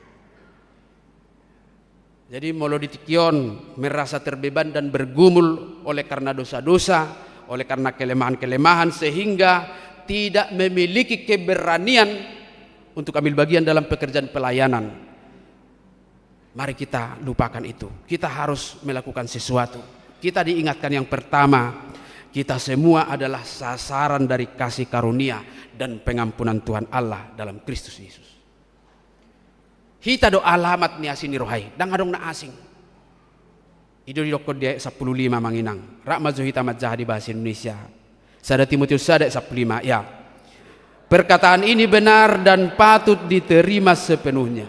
Jadi, molo di tingki on merasa terbeban dan bergumul oleh karena dosa-dosa, oleh karena kelemahan-kelemahan, sehingga tidak memiliki keberanian untuk ambil bagian dalam pekerjaan pelayanan, mari kita lupakan itu. Kita harus melakukan sesuatu. Kita diingatkan yang pertama, kita semua adalah sasaran dari kasih karunia dan pengampunan Tuhan Allah dalam Kristus Yesus. Hita do alamat ni asi ni roha i, ndang adong na asing. I do didokkon di ayat sampulu lima, amang inang. Rap ma jo hita manjaha di bahasa Indonesia. Sada Timotius sada ayat sampulu lima, ya. Perkataan ini benar dan patut diterima sepenuhnya.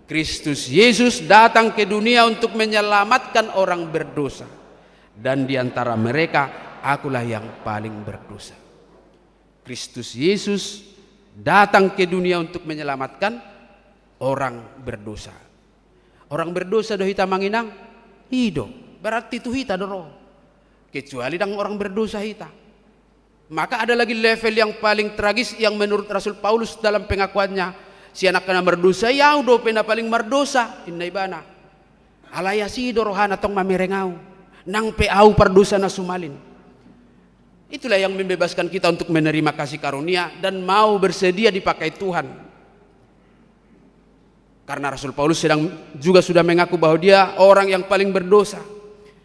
Kristus Yesus datang ke dunia untuk menyelamatkan orang berdosa. Dan di antara mereka, akulah yang paling berdosa. Kristus Yesus datang ke dunia untuk menyelamatkan orang berdosa. Orang berdosa do hita, amang inang? I do. Berarti tu hita do ro. Kecuali ndang orang berdosa hita. Maka ada lagi level yang paling tragis yang menurut Rasul Paulus dalam pengakuannya, sian angka na mardosa i, ahu dope na paling mardosa, ninna ibana. Alai asi do rohana tong mamereng ahu, nang pe ahu pardosa na sumalin. Itulah yang membebaskan kita untuk menerima kasih karunia dan mau bersedia dipakai Tuhan. Karena Rasul Paulus sedang juga sudah mengaku bahwa dia orang yang paling berdosa.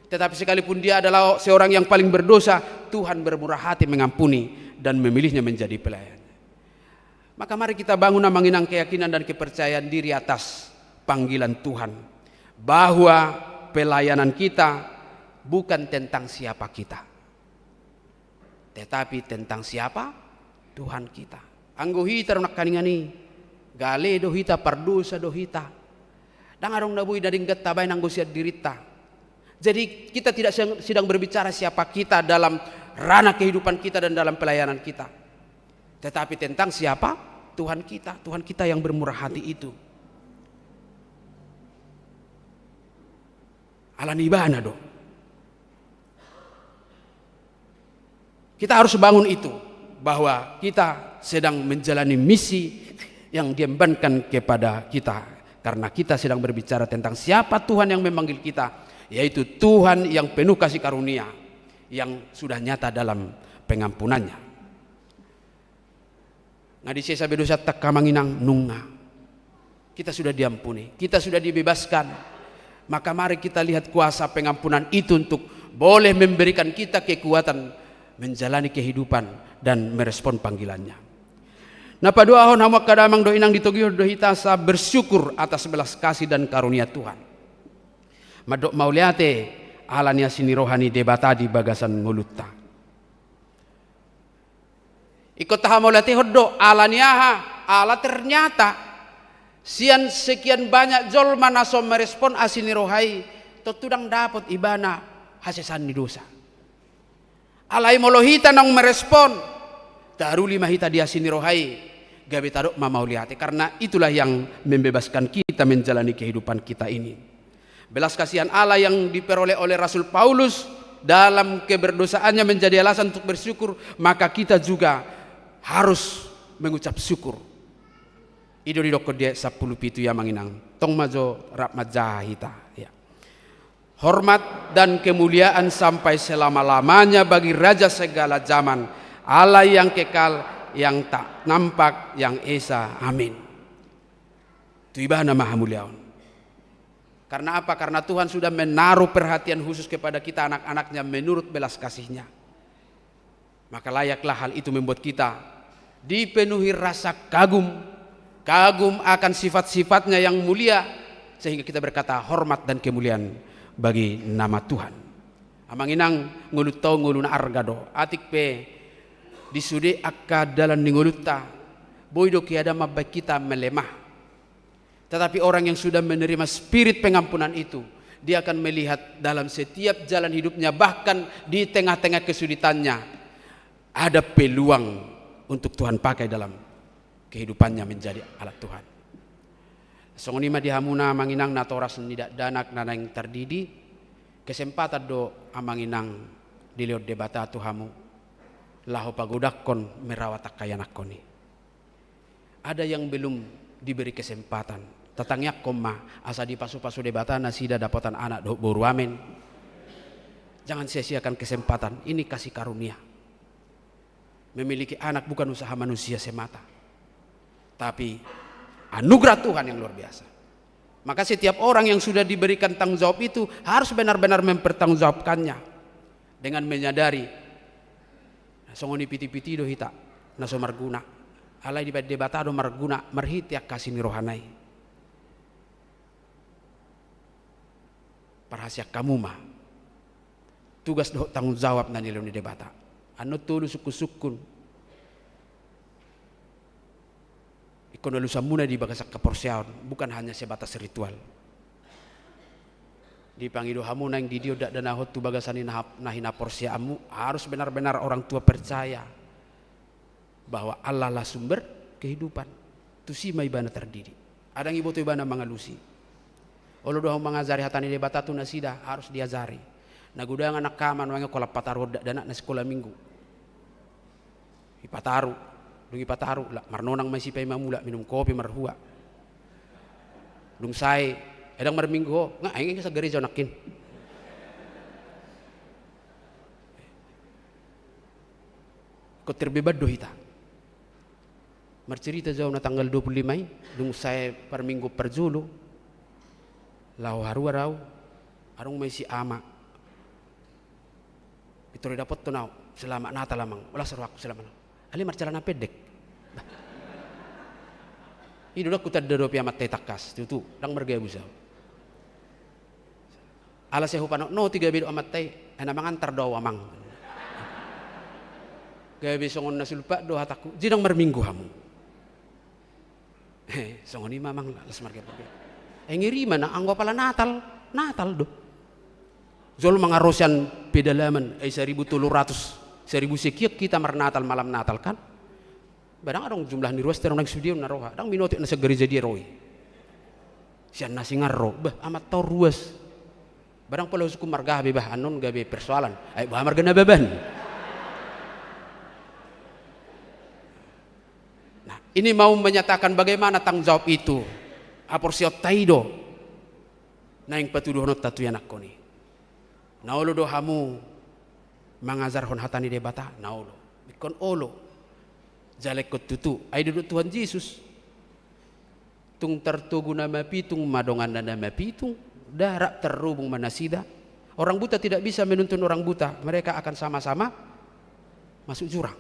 Tetapi sekalipun dia adalah seorang yang paling berdosa, Tuhan bermurah hati mengampuni dan memilihnya menjadi pelayan. Maka mari kita bangun, amang inang, keyakinan dan kepercayaan diri atas panggilan Tuhan, bahwa pelayanan kita bukan tentang siapa kita, tetapi tentang siapa Tuhan kita. Anggo hita do nangkaningan i, gale do hita, pardosa do hita. Ndang adong na boi na denggan tabaen anggo sian dirinta. Jadi, kita tidak sedang, sedang berbicara siapa kita dalam ranah kehidupan kita dan dalam pelayanan kita. Tetapi tentang siapa Tuhan kita, Tuhan kita yang bermurah hati itu. Ala ni ibana do. Kita harus bangun itu, bahwa kita sedang menjalani misi yang diembankan kepada kita. Karena kita sedang berbicara tentang siapa Tuhan yang memanggil kita, yaitu Tuhan yang penuh kasih karunia, yang sudah nyata dalam pengampunannya. Nga disesa be dosanta, amang inang? Nunga. Kita sudah diampuni, kita sudah dibebaskan. Maka mari kita lihat kuasa pengampunan itu untuk boleh memberikan kita kekuatan menjalani kehidupan dan merespon panggilannya. Na paduahon, hamu angka damang dohot inang, ditogihon do hita asa bersyukur atas belas kasih dan karunia Tuhan. Mandok mauliate ala ni asi ni roha ni Debata di bagasan ngolunta. Ingkon tahamauliatehon do, ala ni aha? Ala ternyata sian sekian banyak jolma na so merespon asi ni roha i, tontu ndang dapot ibana hasesaan ni dosa. Alai molo hita naung merespon, taruli ma hita di asi ni roha i, gabe tadok ma mauliate, karena itulah yang membebaskan kita menjalani kehidupan kita ini. Belas kasihan Allah yang diperoleh oleh Rasul Paulus dalam keberdosaannya menjadi alasan untuk bersyukur, maka kita juga harus mengucap syukur. I do didokkon di ayat sampulu pitu i, amang inang. Tong ma jo rap manjaha hita. Ya. Hormat dan kemuliaan sampai selama-lamanya bagi Raja segala zaman, Allah yang kekal, yang tak nampak, yang esa. Amin. Tu ibana ma hamuliaon. Karena apa? Karena Tuhan sudah menaruh perhatian khusus kepada kita, anak-anaknya, menurut belas kasihnya. Maka layaklah hal itu membuat kita dipenuhi rasa kagum, kagum akan sifat-sifatnya yang mulia, sehingga kita berkata, "Hormat dan kemuliaan bagi nama Tuhan." Amang inang, ngolunta on ngolu na arga do. Atik pe di sude angka dalan ni ngolunta, boi do keadaan mambahen hita melemah. Tetapi orang yang sudah menerima spirit pengampunan itu, dia akan melihat dalam setiap jalan hidupnya, bahkan di tengah-tengah kesulitannya, ada peluang untuk Tuhan pakai dalam kehidupannya menjadi alat Tuhan. Songon i ma di hamuna, amang inang, natoras ni dakdanak na naeng tardidi, kesempatan do, amang inang, dilehon Debata tu hamu, laho pagodangkon merawat angka ianakkon i. Ada yang belum diberi kesempatan. Tatangiangkon ma, asa dipasupasu Debata nasida dapotan anak dohot boru, amin. Jangan sia-siakan kesempatan, ini kasih karunia. Memiliki anak bukan usaha manusia semata, tapi anugerah Tuhan yang luar biasa. Maka setiap orang yang sudah diberikan tanggung jawab itu harus benar-benar mempertanggungjawabkannya dengan menyadari, songon i piti-piti do hita na so marguna. Alai dibahen Debata do marguna marhite angka asi ni rohana i. Parhasian hamu ma tugas dohot tanggung jawab na nilehon ni Debata. Annon tolu sungkun-sungkun. Ingkon alusanmuna di bagasan haporseaon, bukan hanya sebatas ritual. Dipangido hamu naeng didion dakdanakon tu bagasan ni na, na hinaporseaonmu, harus benar-benar orang tua percaya bahwa Allah lah sumber kehidupan. Tusi ma ibana tardidi. Ndang diboto ibana mangalusi. Olo do hamu mangajari hata ni Debata tu nasida, harus diajari. Na godang angka ama nuaeng holan pataruhon dakdanakna sikola minggu. Ipataru, dung ipataru, la marnonang ma isi paima mulak, minum kopi, marhua. Dung sae, "Eh, ndang marminggu ho." "Nga, aing inge sagareja ho nangkin." Ingkon terbeban do hita. Marcerita jo au na tanggal dua puluh lima i, dung sae parminggu parjolo, laho haruar au, adong ma isi ama. Pintor didapothon au, "Selamat Natal, Amang." "Las rohangku, selamat Natal." "Ale marcelana pendek." Bah. I do ndang hutanda dope amanta i tangkas, tutu, ndang margabus au. Ala sai hupanotnoti gabe do amanta i, "Eh, na mangantar do au, Amang." Gabe songon na sulpak do hatangku, "Jadi ndang marminggu hamu?" "Eh, songon i ma, Amang, las marga-, marga." Ai ngeri ma na anggo apala Natal, Natal do. Jolo mangarosian pedalaman, ai saribu tolu ratus, saribu sekian kita marnatal, malam Natal kan. Ba ndang adong jumlah ni ruas terang nang sude on na roha, ndang minotik na sagareja dia ro i. Sian na singar ro, bah, amat taon ruas. Ba ndang pola husungkun margabe, bah, annon gabe persoalan. Ai boha marga Nababan. Nah, ini mau menyatakan bagaimana tanggung jawab itu. Haporseaonta i do naeng patuduhononta tu ianakkon i. Na olo do hamu mangajarhon hata ni Debata? Na olo. Ingkon olo. Jala ingkon tutu. Ai didok Tuhan Jesus, tung tartogu na mapitung ma donganna na mapitung, nda rap tarhubung ma nasida. Orang buta tidak bisa menuntun orang buta, mereka akan sama-sama masuk jurang.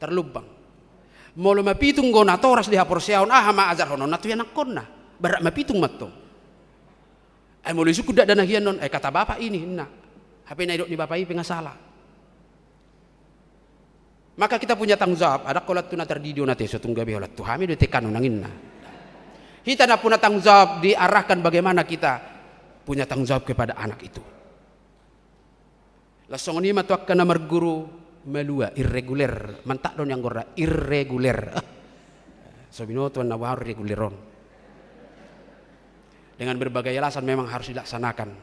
Tarlumbang. Molo mapitung do natoras di haporseaon, aha ma ajarhononna tu ianakkonna? Ba rap mapitung ma antong. Ai molo isungkun dakdanak i annon, ai kata Bapak ini, ninna. Hape na didok ni Bapak i pe nga sala. Maka kita punya tanggung jawab, adong holan tu na tardidi on ate, so tung gabe holan tu hami do tekan on, ninna. Hita na punya tanggung jawab diarahkan bagaimana kita punya tanggung jawab kepada anak itu. Laos songon i ma tu angka na marguru malua, irreguler, mantap do nian gorra, irreguler. Ah. So binoto na boha reguler on. Dengan berbagai alasan memang harus dilaksanakan.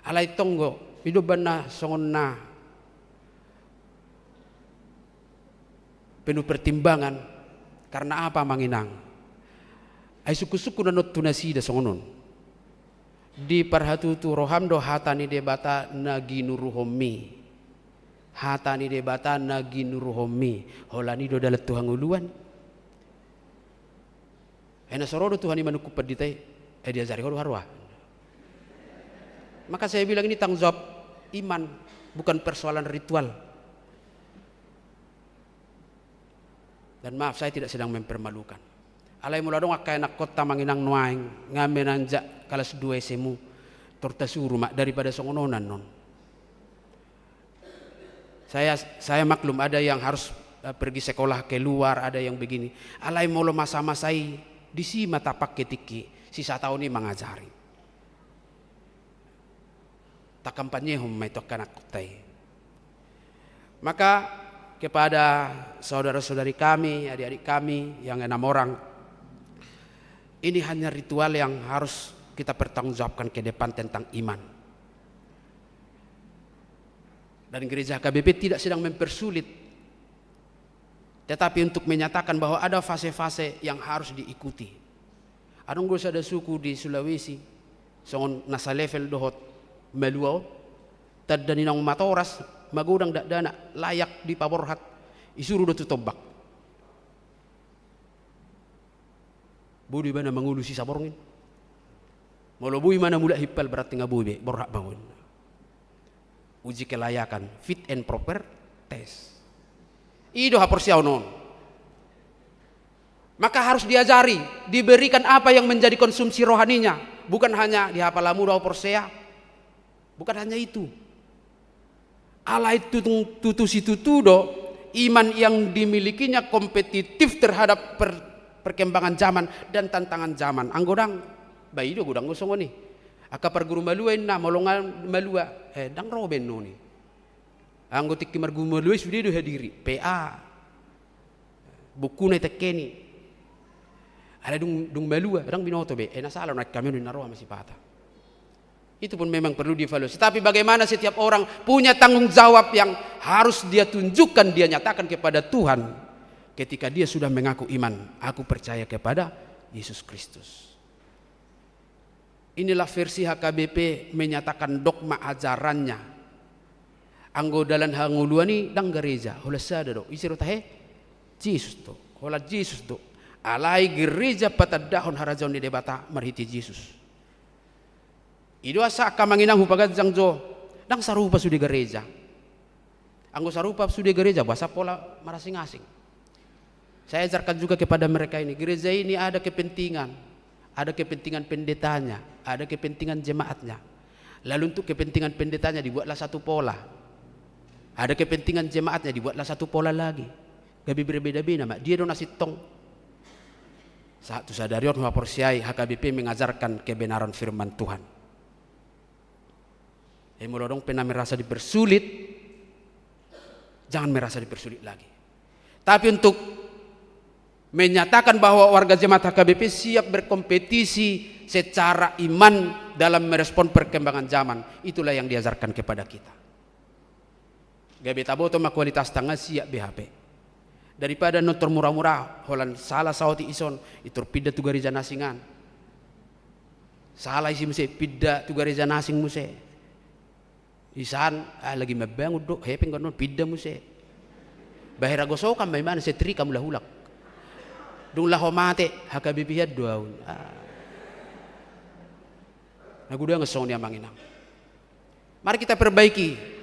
Alai tong do, i do umbahen na songon na penuh pertimbangan. Karena apa, Amang Inang? Ai sungkun-sungkun annon tu nasida songon on. Diparhatutu roham do hata ni Debata na ginuruhonmi. Hata ni Debata na ginuruhonmi. Holan i do dalan tu hangoluan. Ai na so ro do Tuhan i manungkun pandita i, ai diajari ho do haroa. Maka saya bilang ini tanggung jawab iman, bukan persoalan ritual. Dan maaf, saya tidak sedang mempermalukan. Alai molo adong angka ianakkonta, Amang Inang, nuaeng nga menanjak kalas dua S M U, tor tasuru ma daripada songon on annon. Saya, saya maklum ada yang harus, eh, pergi sekolah keluar, ada yang begini. Alai molo masa-masa i, disi ma tapangke tingki, sisa taon i mangajari. Takampanyehon ma i tu angka anakkonta i. Maka kepada saudara-saudari kami, adik-adik kami yang enam orang, ini hanya ritual yang harus kita pertanggungjawabkan ke depan tentang iman. Dan gereja H K B P tidak sedang mempersulit, tetapi untuk menyatakan bahwa ada fase-fase yang harus diikuti. Adong do sada suku di Sulawesi, songon na salevel dohot malua on, tanda ni naung matoras, magodang dakdanak, layak dipaborhat, isuru do tu tombak. Boi do ibana mangolu sisa borngin. Molo boi ma na mulak himpal, berarti nga boi be, borhat ma on. Uji kelayakan, fit and proper test. I do haporseaon on. Maka harus diajari, diberikan apa yang menjadi konsumsi rohaninya. Bukan hanya di hapala muna do porsea. Bukan hanya itu. Alai tutu, tutu situtu do, iman yang dimilikinya kompetitif terhadap per-, perkembangan zaman dan tantangan zaman. Anggo ndang, ba i do godang do songon i. Angka parguru malua inna, molo nga malua, eh, ndang ro be annon i. Anggo tingki marguru malua i sude do hadiri, P A. Bukuna i tengkeni. Alai dung, dung malua, ndang binoto be, eh, na sala nuaeng hami on, ninna roha ma sipata. Itu pun memang perlu dievaluasi. Tapi bagaimana setiap orang punya tanggung jawab yang harus dia tunjukkan, dia nyatakan kepada Tuhan ketika dia sudah mengaku iman, "Aku percaya kepada Yesus Kristus." Inilah versi H K B P menyatakan dogma ajarannya. Anggo dalan hangoluan i ndang gareja, holan sada do. Ise do tahe? Jesus do. Holan Jesus do. Alai gareja patandahon harajaon ni Debata marhite Jesus. I do asa angka Amang Inang hupaganjang jo, ndang sarupa sude gareja. Anggo sarupa sude gareja, boasa pola marasing-asing? Saya ajarkan juga kepada mereka ini, gereja ini ada kepentingan, ada kepentingan pendetanya, ada kepentingan jemaatnya. Lalu untuk kepentingan pendetanya dibuatlah satu pola. Ada kepentingan jemaatnya dibuatlah satu pola lagi. Gabe berbeda-beda ma, dia do na sintong. Sahat tu sadari on huhaporseai H K B P mengajarkan kebenaran firman Tuhan. Jadi molo adong pe na merasa dipersulit, jangan merasa dipersulit lagi. Tapi untuk menyatakan bahwa warga jemaat H K B P siap berkompetisi secara iman dalam merespon perkembangan zaman, itulah yang diajarkan kepada kita. Gabe taboto ma kualitasta, nga siap be hape. Daripada nontor mura-mura, holan salah saotik ison, itor pinda tu gareja na asing an. Salah isi muse, pinda tu gareja na asing muse. Isan, ah, lagi mambangun do, hepeng kan on, pinda muse. Bahen gosokan ma imana, setrika mula hulak. Dung laho mate, H K B P-an do ahu. Ah. Na godang songon i, amang inang. Mari kita perbaiki.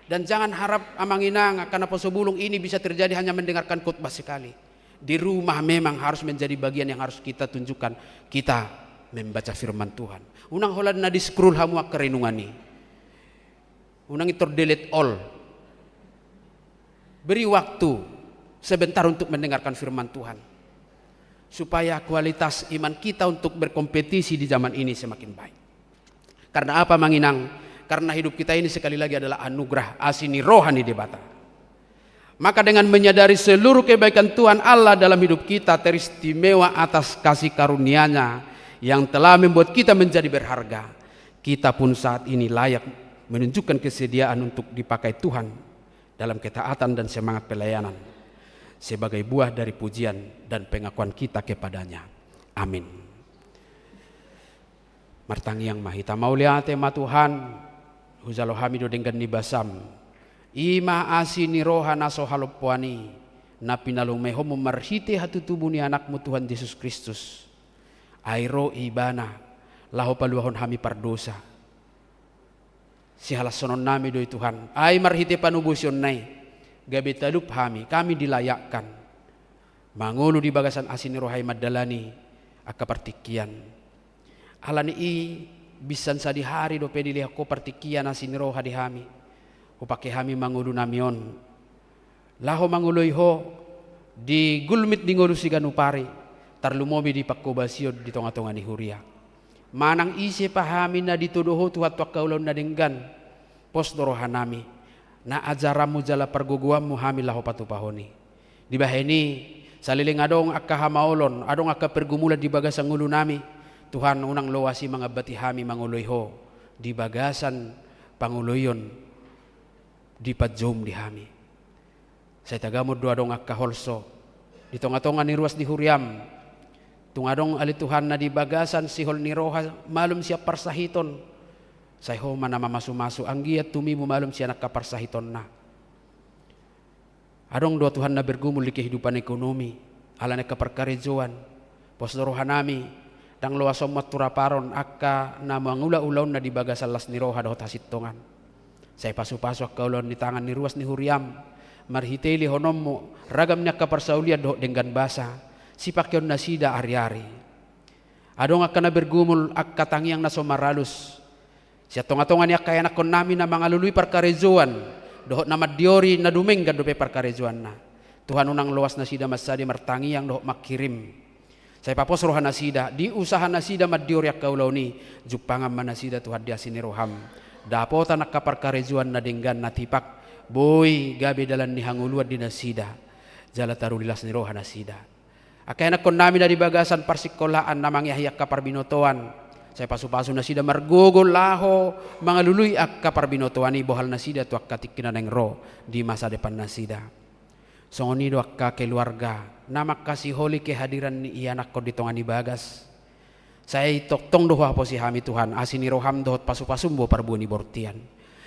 Dan jangan harap, amang inang, angka naposo bulung, ini bisa terjadi hanya mendengarkan khotbah sekali. Di rumah memang harus menjadi bagian yang harus kita tunjukkan. Kita membaca firman Tuhan. Unang holan na di-scroll hamu angka renungan i. Unang itor delete all. Beri waktu sebentar untuk mendengarkan firman Tuhan. Supaya kualitas iman kita untuk berkompetisi di zaman ini semakin baik. Karena apa, amang inang? Karena hidup kita ini sekali lagi adalah anugerah, asi ni roha ni Debata. Maka dengan menyadari seluruh kebaikan Tuhan Allah dalam hidup kita, teristimewa atas kasih karunia-Nya yang telah membuat kita menjadi berharga, kita pun saat ini layak menunjukkan kesediaan untuk dipakai Tuhan dalam ketaatan dan semangat pelayanan sebagai buah dari pujian dan pengakuan kita kepada-Nya. Amin. Martangiang ma hita. Mauliate ma Tuhan, hujalo hami do denggan ni basaM. I ma asi ni roha na so halompoan i, na pinalumehonMu marhite hatutubu ni AnakMu Tuhan Jesus Kristus. Ai ro Ibana, laho paluahon hami pardosa. Sihalashononnami do i Tuhan, ai marhite panobosionna i, gabe talup hami, kami dilayakkan mangolu di bagasan asi ni roha i mandalani angka partingkian. Ala ni i, binsan sadihari dope dilehon Ho partingkian asi ni roha di hami. Hupake hami mangolu nami on laho mangoloi Ho di gulmit ni ngolu siganup ari, tarlumobi di pangkobasion di tongatonga ni huria. Manang ise pe hami na ditodo Ho Tuhan tu angka ulaon na denggan, pos do rohanami, na ajaranMu jala pargogoanMu hami laho patupahon i. Dibahen i, saleleng adong angka hamaolon, adong angka pergumulan di bagasan ngolunami, Tuhan, unang loas i mangambati hami mangoloi Ho di bagasan pangoloion dipanjoum di hami. Sai tagamon do adong angka holso di tongatonga ni ruas ni huriaM. Tung adong ale Tuhan na di bagasan sihol ni roha malum sian parsahiton. Sai Ho ma na mamasumasu anggiat tumibu malum sian angka parsahitonna. Adong do Tuhan na bergumul di kehidupan ekonomi, ala ni angka parkarejoan. Pos do rohanami, ndang loas on manturaparon angka na mangula ulaonna di bagasan las ni roha dohot hasintongan. Sai pasupasu angka ulaon ni tangan ni ruas ni huriaM, marhite lehononMu ragam ni angka parsaulian dohot denggan basa, sipangkeon nasida ariari. Adong angka na bergumul angka tangiang na so maralus sian tongatonga ni angka ianakkonnami na mangalului parkarejoan, dohot na mandiori na dumenggan dope parkarejoanna. Tuhan, unang loas nasida mansadi martangiang dohot mangkirim. Sai papos rohanasida di usahanasida mandiori angka ulaon i, jumpangan ma nasida Tuhan di asi ni rohaM. Dapotan angka parkarejoan na denggan na tipak, boi gabe dalan ni hangoluan di nasida, jala taruli las ni roha nasida. Angka ianakkonnami na di bagasan parsikolaan na mangeahi angka parbinotoan, sai pasupasu nasida margogo laho mangalului angka parbinotoan i, bohal nasida tu angka tingki na naeng ro di masa depan nasida. Songon i do angka keluarga na mangkasiholi kehadiran ni ianakkon di tonga ni bagas. Sai tongtong do huhaposi hami Tuhan, asi ni rohaM dohot pasupasuM do parbue ni bortian.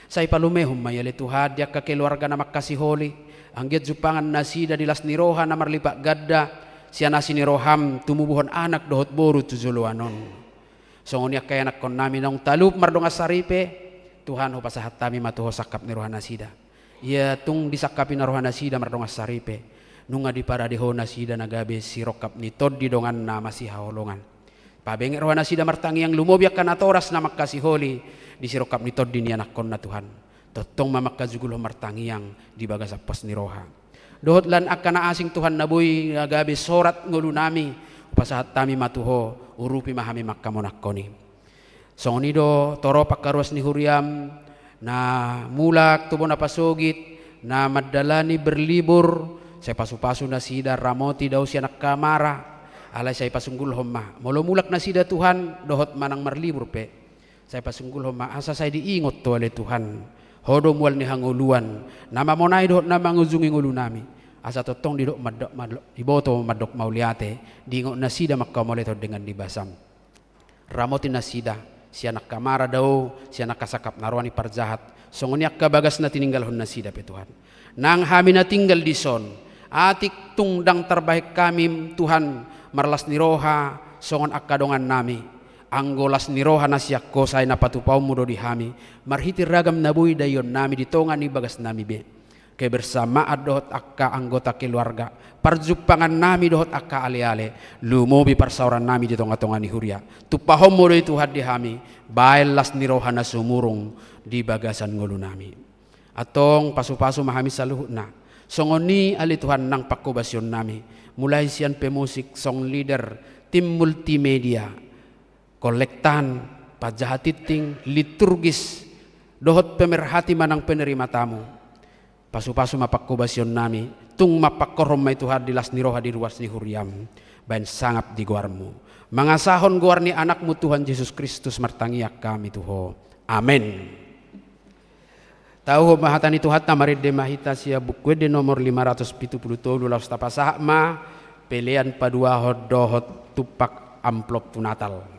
Sai palumehon ma i ale Tuhan di angka keluarga na mangkasiholi, anggiat jumpangan nasida di las ni roha na marlipat ganda, sian asi ni rohaM tumubuhon anak dohot boru tu joloan on. Songon i angka ianakkonnami naung talup mardongan saripe, Tuhan, hupasahat hami ma tu Ho sangkap ni rohanasida. Ia tung disangkapi na rohanasida mardongan saripe, nunga diparade Ho nasida na gabe sirongkap ni tondi donganna masihaholongan. Pabenget rohanasida martangiang lumobi angka natoras na mangkasiholi di sirongkap ni tondi ni ianakkonna Tuhan. Tongtong ma mangkajugul Ho martangiang di bagasan pos ni roha. Dohot lan angka na asing Tuhan na boi na gabe sorat ngolunami, Hupasahat hami ma tu Ho, urupi ma hami manghamonanghon i. Songon i do torop angka ruas ni huriaM, na mulak tu bona pasogit, na mandalani berlibur, sai pasupasu nasida, ramoti dao sian angka mara, alai sai pasunggulhon ma. Molo mulak nasida Tuhan, dohot manang marlibur pe, sai pasunggulhon ma, asa sai diingot Ho ale Tuhan. Ho do mual ni hangoluan, na mamonai dohot na mangujungi ngolunami. Asa tongtong didok mandok, mandok, diboto mandok mauliate, diingot nasida ma Ho mauliate on denggan di basaM. Ramoti nasida, sian angka mara dao, sian angka sangkap na roa ni parjahat, songon i angka bagas na tininggalhon nasida pe Tuhan. Nang hami na tinggal dison, atik tung ndang tarbahen hami Tuhan, marlas ni roha, songon angka dongannami. Anggo las ni roha na sian Ho sai na patupaonMu do di hami, marhite ragam na boi daionnami di tonga ni bagasnami be. Kebersamaan dohot angka anggota keluarga, parjumpangannami dohot angka aleale, lumobi parsaorannami di tongatonga ni huria. TumpahonMu do i Tuhan di hami, bahen las ni roha na sumurung di bagasan ngolunami. Antong pasupasu ma hami saluhutna. Songon i ale Tuhan nang pangkobasionnami, mulai sian pemusik, song leader, tim multimedia, kolektan, panjaha tingting, liturgis, dohot pemerhati manang penerima tamu. Pasupasu ma pangkobasionnami, tung mampangkorhon ma i Tuhan di las ni roha di ruas ni huriaM, bahen sangap di goarMu. Mangasahon goar ni AnakMu Tuhan Jesus Kristus martangiang hami tu Ho. Amen. Tahuhon ma hata ni Tuhanta, marende ma hita sian Buku Ende nomor lima ratus pitu pulu tolu, laos tapasahat ma pelean paduahon dohot tumpak amplop tu Natal.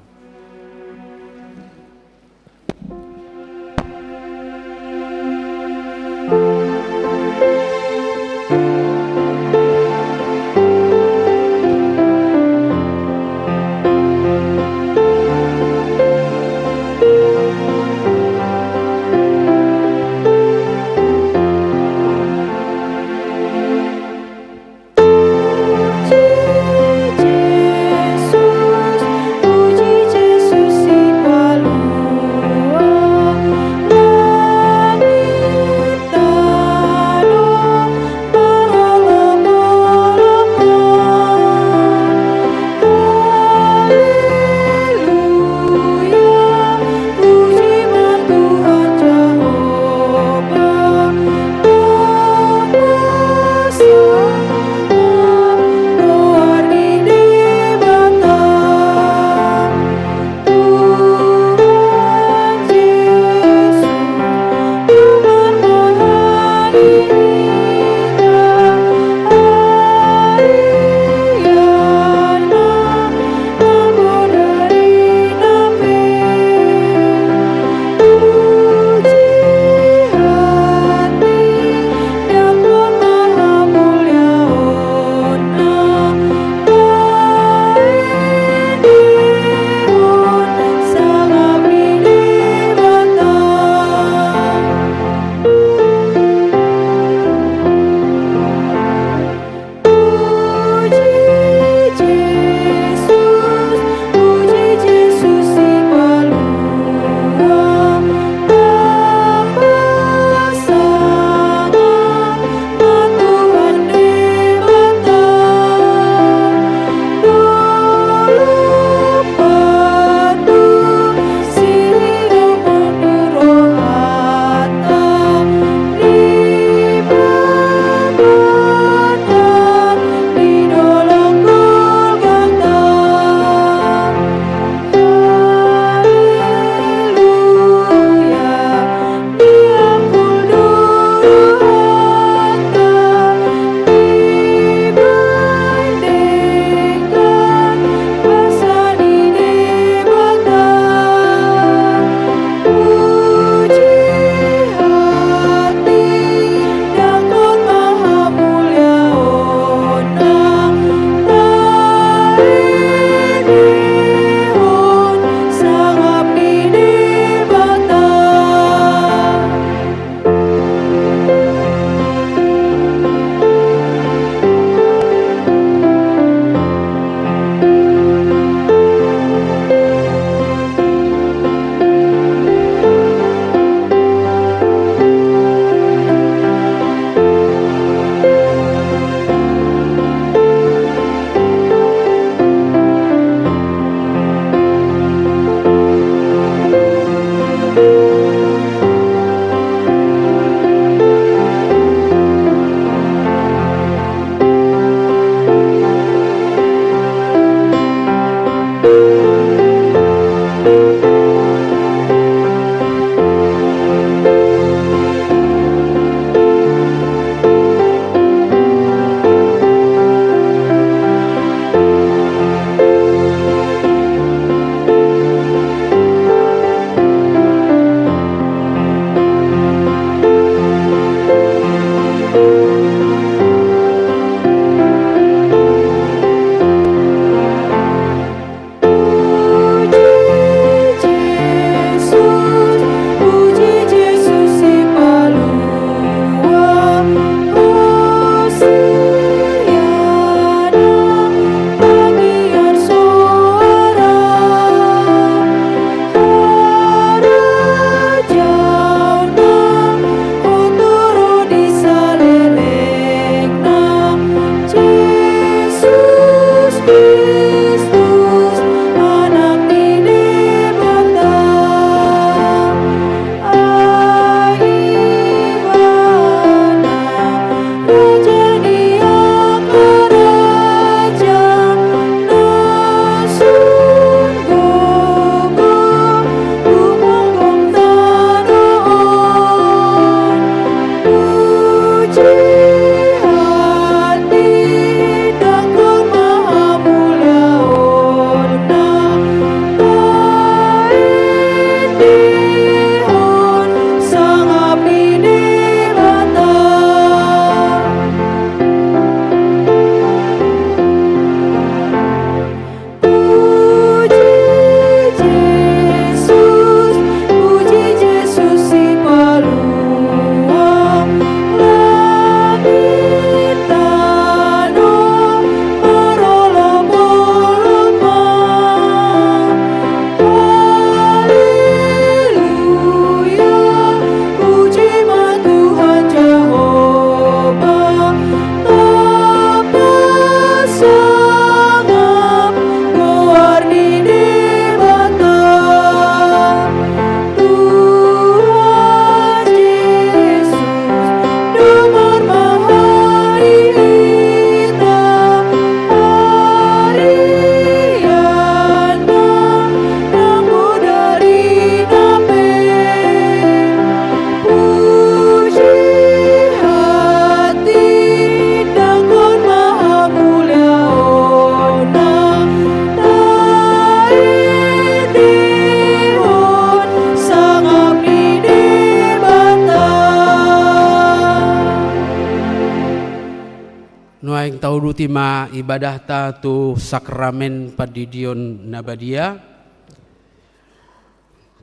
Tauduti ma ibadahta tu sakramen pandidion na badia.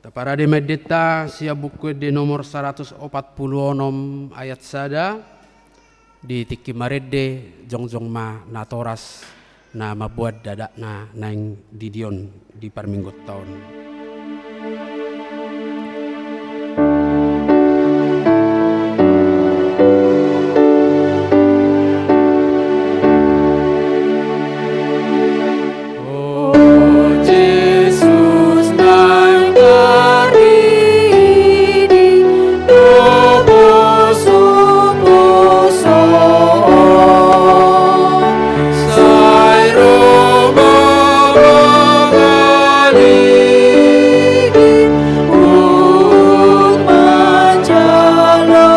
Taparade ma endenta sian Buku Ende nomor saratus opat pulu onom ayat sada. Di tingki marende, jongjong ma natoras na mamboan dakdakna naeng didion di parmingguonta on. O Jesus, naeng taridi do poso-poso on, sai ro ma mangaligi huhut manjalo.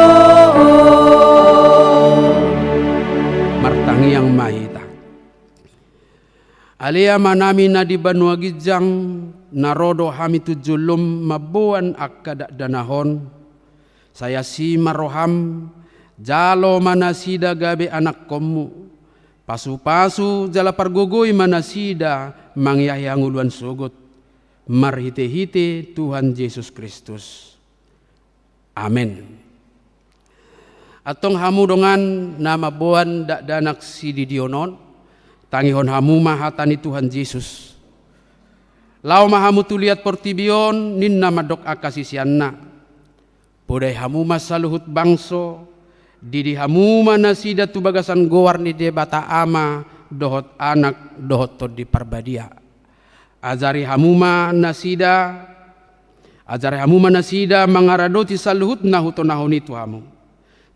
Martangiang ma hita. Ale Amanami na di banua ginjang, na ro do hami tu jolom mamboan angka dakdanak on. Sai asi ma roham, jalo ma nasida gabe anakkonmu. Pasu-pasu jala pargogoi ma nasida mangiahi hangoluan sogot. Marhite-hite Tuhan Jesus Kristus. Amen. Antong hamu dongan na mamboan dakdanak sididion on, tangihon hamu ma hata ni Tuhan Jesus. Laho ma hamu tu liat portibi on, ninna mandok angka siseanna. Podai hamu ma saluhut bangso, didi hamu ma nasida tu bagasan goar ni Debata Ama, dohot Anak, dohot Tondi Parbadia. Ajari hamu ma nasida, ajari hamu ma nasida mangaradoti saluhut na hutonahon i tu hamu.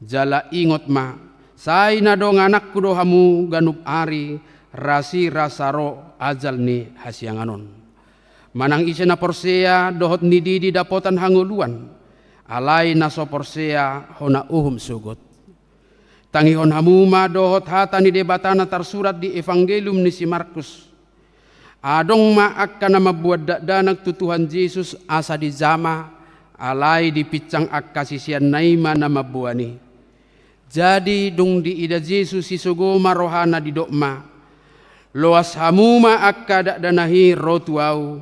Jala ingot ma, sai na dongananku do hamu ganup ari, rasirasa ro ajal ni hasiangan on. Manang ise na porsea dohot nididi dapotan hangoluan, alai na so porsea hona uhum sogot. Tangihon hamu ma dohot hata ni Debata na tarsurat di Evangelium ni si Markus. Adong ma angka na mamboan dakdanak tu Tuhan Jesus asa dijama, alai dipinsang angka siseanna i ma na mamboan i. Jadi dung diida Jesus i sogo ma rohana, didok ma: Loas hamu ma angka dakdanak i ro tu Ahu,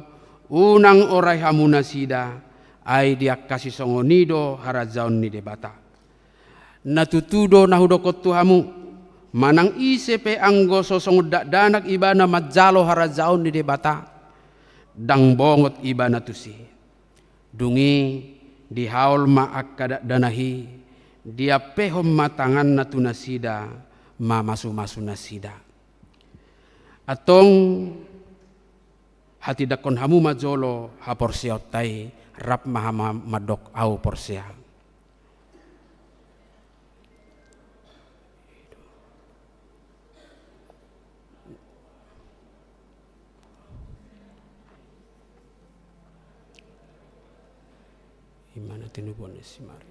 unang orai hamu nasida, ai di angka sisongon i do harajaon ni Debata. Na tutu do na hudokkon tu hamu, manang ise pe anggo so songon dakdanak ibana manjalo harajaon ni Debata, ndang bongot ibana tusi. Dung i dihaol ma angka dakdanak i, diampehon ma tanganna tu nasida, mamasu-masu nasida. Antong, hatindangkon hamu ma jolo haporseaonta i, rap ma hamu mandok: Ahu porsea. Ima na tinubuan ni si Maria.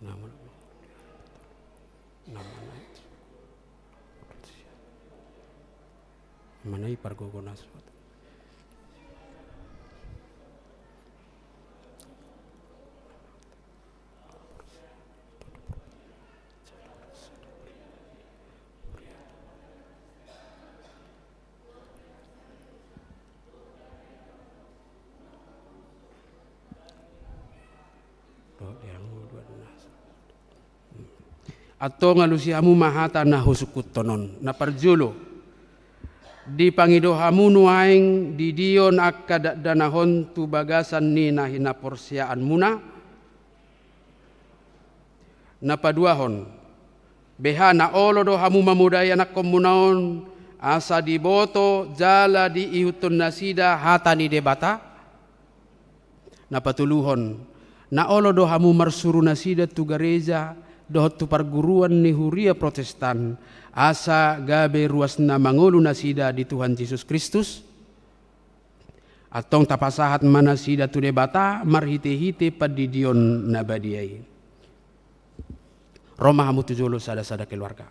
Nama, nama, nama i pargogo na suat. Antong alusi hamu ma hata na husungkunhon on. Na parjolo, dipangido hamu nuaeng didion angka dakdanak on tu bagasan ni na hinaporseaanmuna. Na paduahon, beha na olo do hamu mamodai anakkonmuna on, asa diboto jala diihuthon nasida hata ni Debata? Na patoluhon, na olo do hamu marsuru nasida tu gareja dohot tu parguruan ni huria Protestan, asa gabe ruas na mangolu nasida di Tuhan Jesus Kristus? Antong tapasahat ma nasida tu Debata marhite-hite pandidion na badia i. Ro ma hamu tu jolo sada-sada keluarga.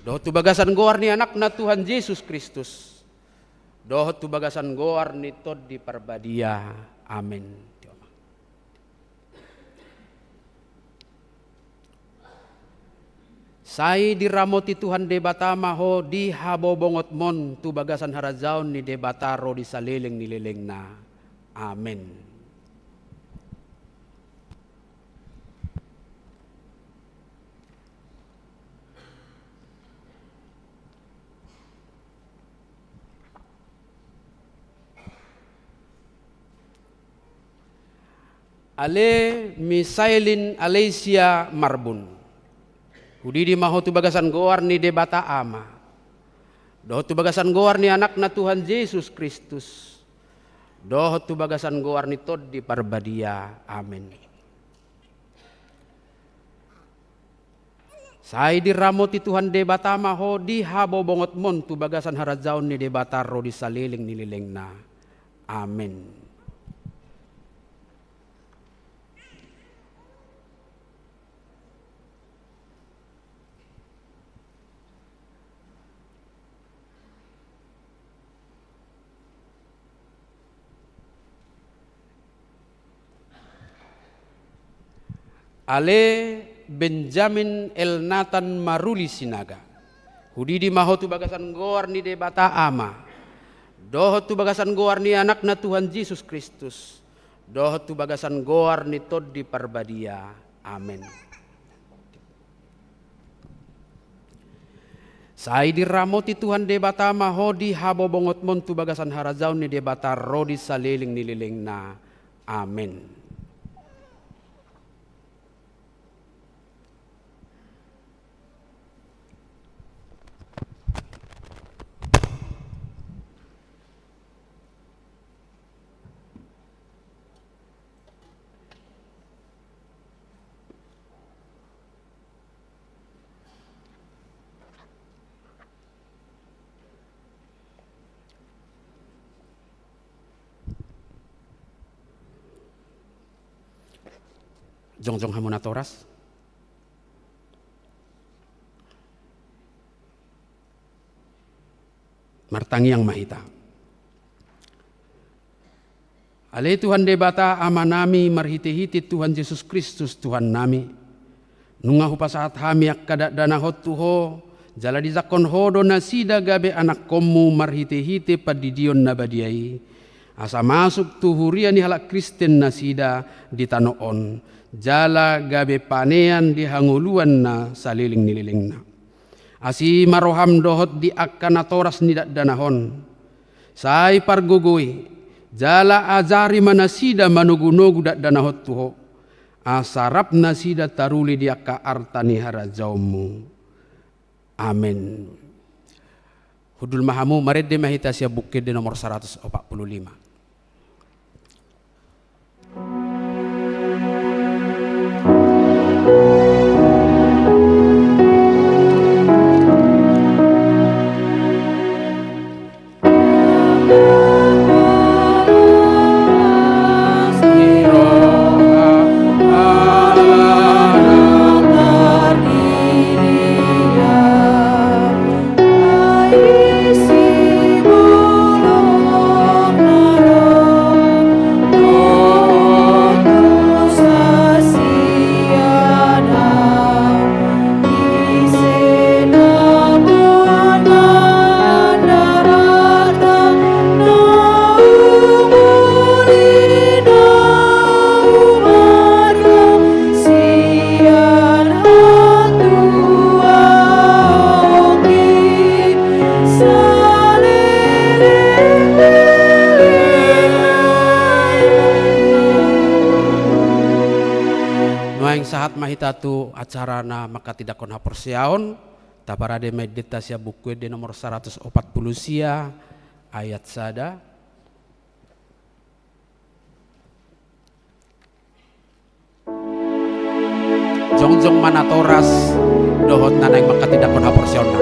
dohot tu bagasan goar ni Anakna Tuhan Jesus Kristus, dohot tu bagasan goar ni Tondi Parbadia. Amen. Sai diramoti Tuhan Debata ma ho di habobongotmon tu bagasan harajaon ni Debata ro di saleleng ni lelengna. Amen. Ale Misaelin Alesia Marbun, hudidi ma ho tu bagasan goar ni Debata Ama, dohot tu bagasan goar ni Anakna Tuhan Jesus Kristus, dohot tu bagasan goar ni Tondi Parbadia. Amen. Sai diramoti Tuhan Debata ma ho di habobongotmon tu bagasan harajaon ni Debata ro di saleleng ni lelengna. Amen. Ale Benjamin Elnatan Maruli Sinaga, hudidi ma ho tu bagasan goar ni Debata Ama, dohot tu bagasan goar ni Anakna Tuhan Jesus Kristus, dohot tu bagasan goar ni Tondi Parbadia. Amen. Sai diramoti Tuhan Debata ma ho di habobongotmon tu bagasan harajaon ni Debata ro di saleleng ni lelengna. Amen. Jongjong hamu natoras. Martangiang ma hita. Ale Tuhan Debata Amanami, marhitehite Tuhan Jesus Kristus Tuhannami, nunga hupasahat hami angka dakdanahon tu Ho, jala dijangkon Ho do nasida gabe anakkonmu marhitehite pandidion na badia i, asa masuk tu huria ni halak Kristen nasida di tano on, jala gabe panean di hangoluan na saleleng ni lelengna. Asi ma roham dohot di angka natoras ni dakdanak on. Sai pargogoi, jala ajari ma nasida manogunogu dakdanak on tu Ho, asa rap nasida taruli di angka arta ni harajaonmu. Amen. Hundul ma hamu, marende ma hita sian Buku Ende nomor saratus opat pulu lima. Nuaeng sahat ma hita tu acara na manghatindanghon haporseaon, taparade ma endenta sian Buku Ende nomor saratus opat pulu sia, ayat sada. Jongjong ma natoras dohot na naeng manghatindanghon haporseaonna.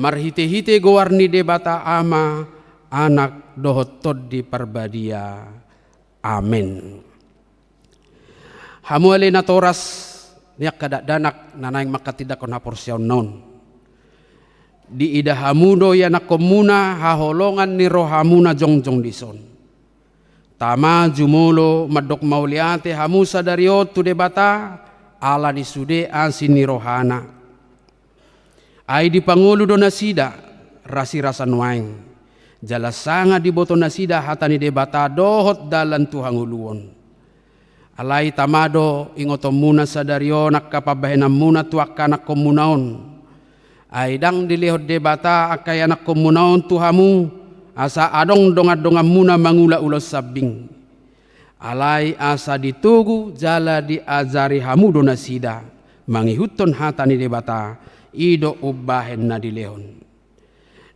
Marhite-hite goar ni Debata Ama, Anak dohot Tondi Parbadia. Amen. Hamu ale natoras ni angka dakdanak na naeng manghatindanghon haporseaonna on, diida hamu do ianakkonmuna haholongan ni rohamuna jongjong dison. Tama jumolo mandok mauliate hamu sadari on tu Debata ala ni sude asi ni rohana. Ai dipangolu do nasida rasirasa nuaeng, jala sanga diboto nasida hata ni Debata dohot dalan tu hangoluon. Alai tama do ingotonmuna sadari on angka pambahenanmuna tu angka anakkonmuna on. Ai ndang dilehon Debata angka ianakkonmuna on tu hamu asa adong dongan-donganmuna mangula ulaon sambing. Alai asa ditogu jala diajari hamu do nasida mangihuthon hata ni Debata, i do umbahen na dilehon.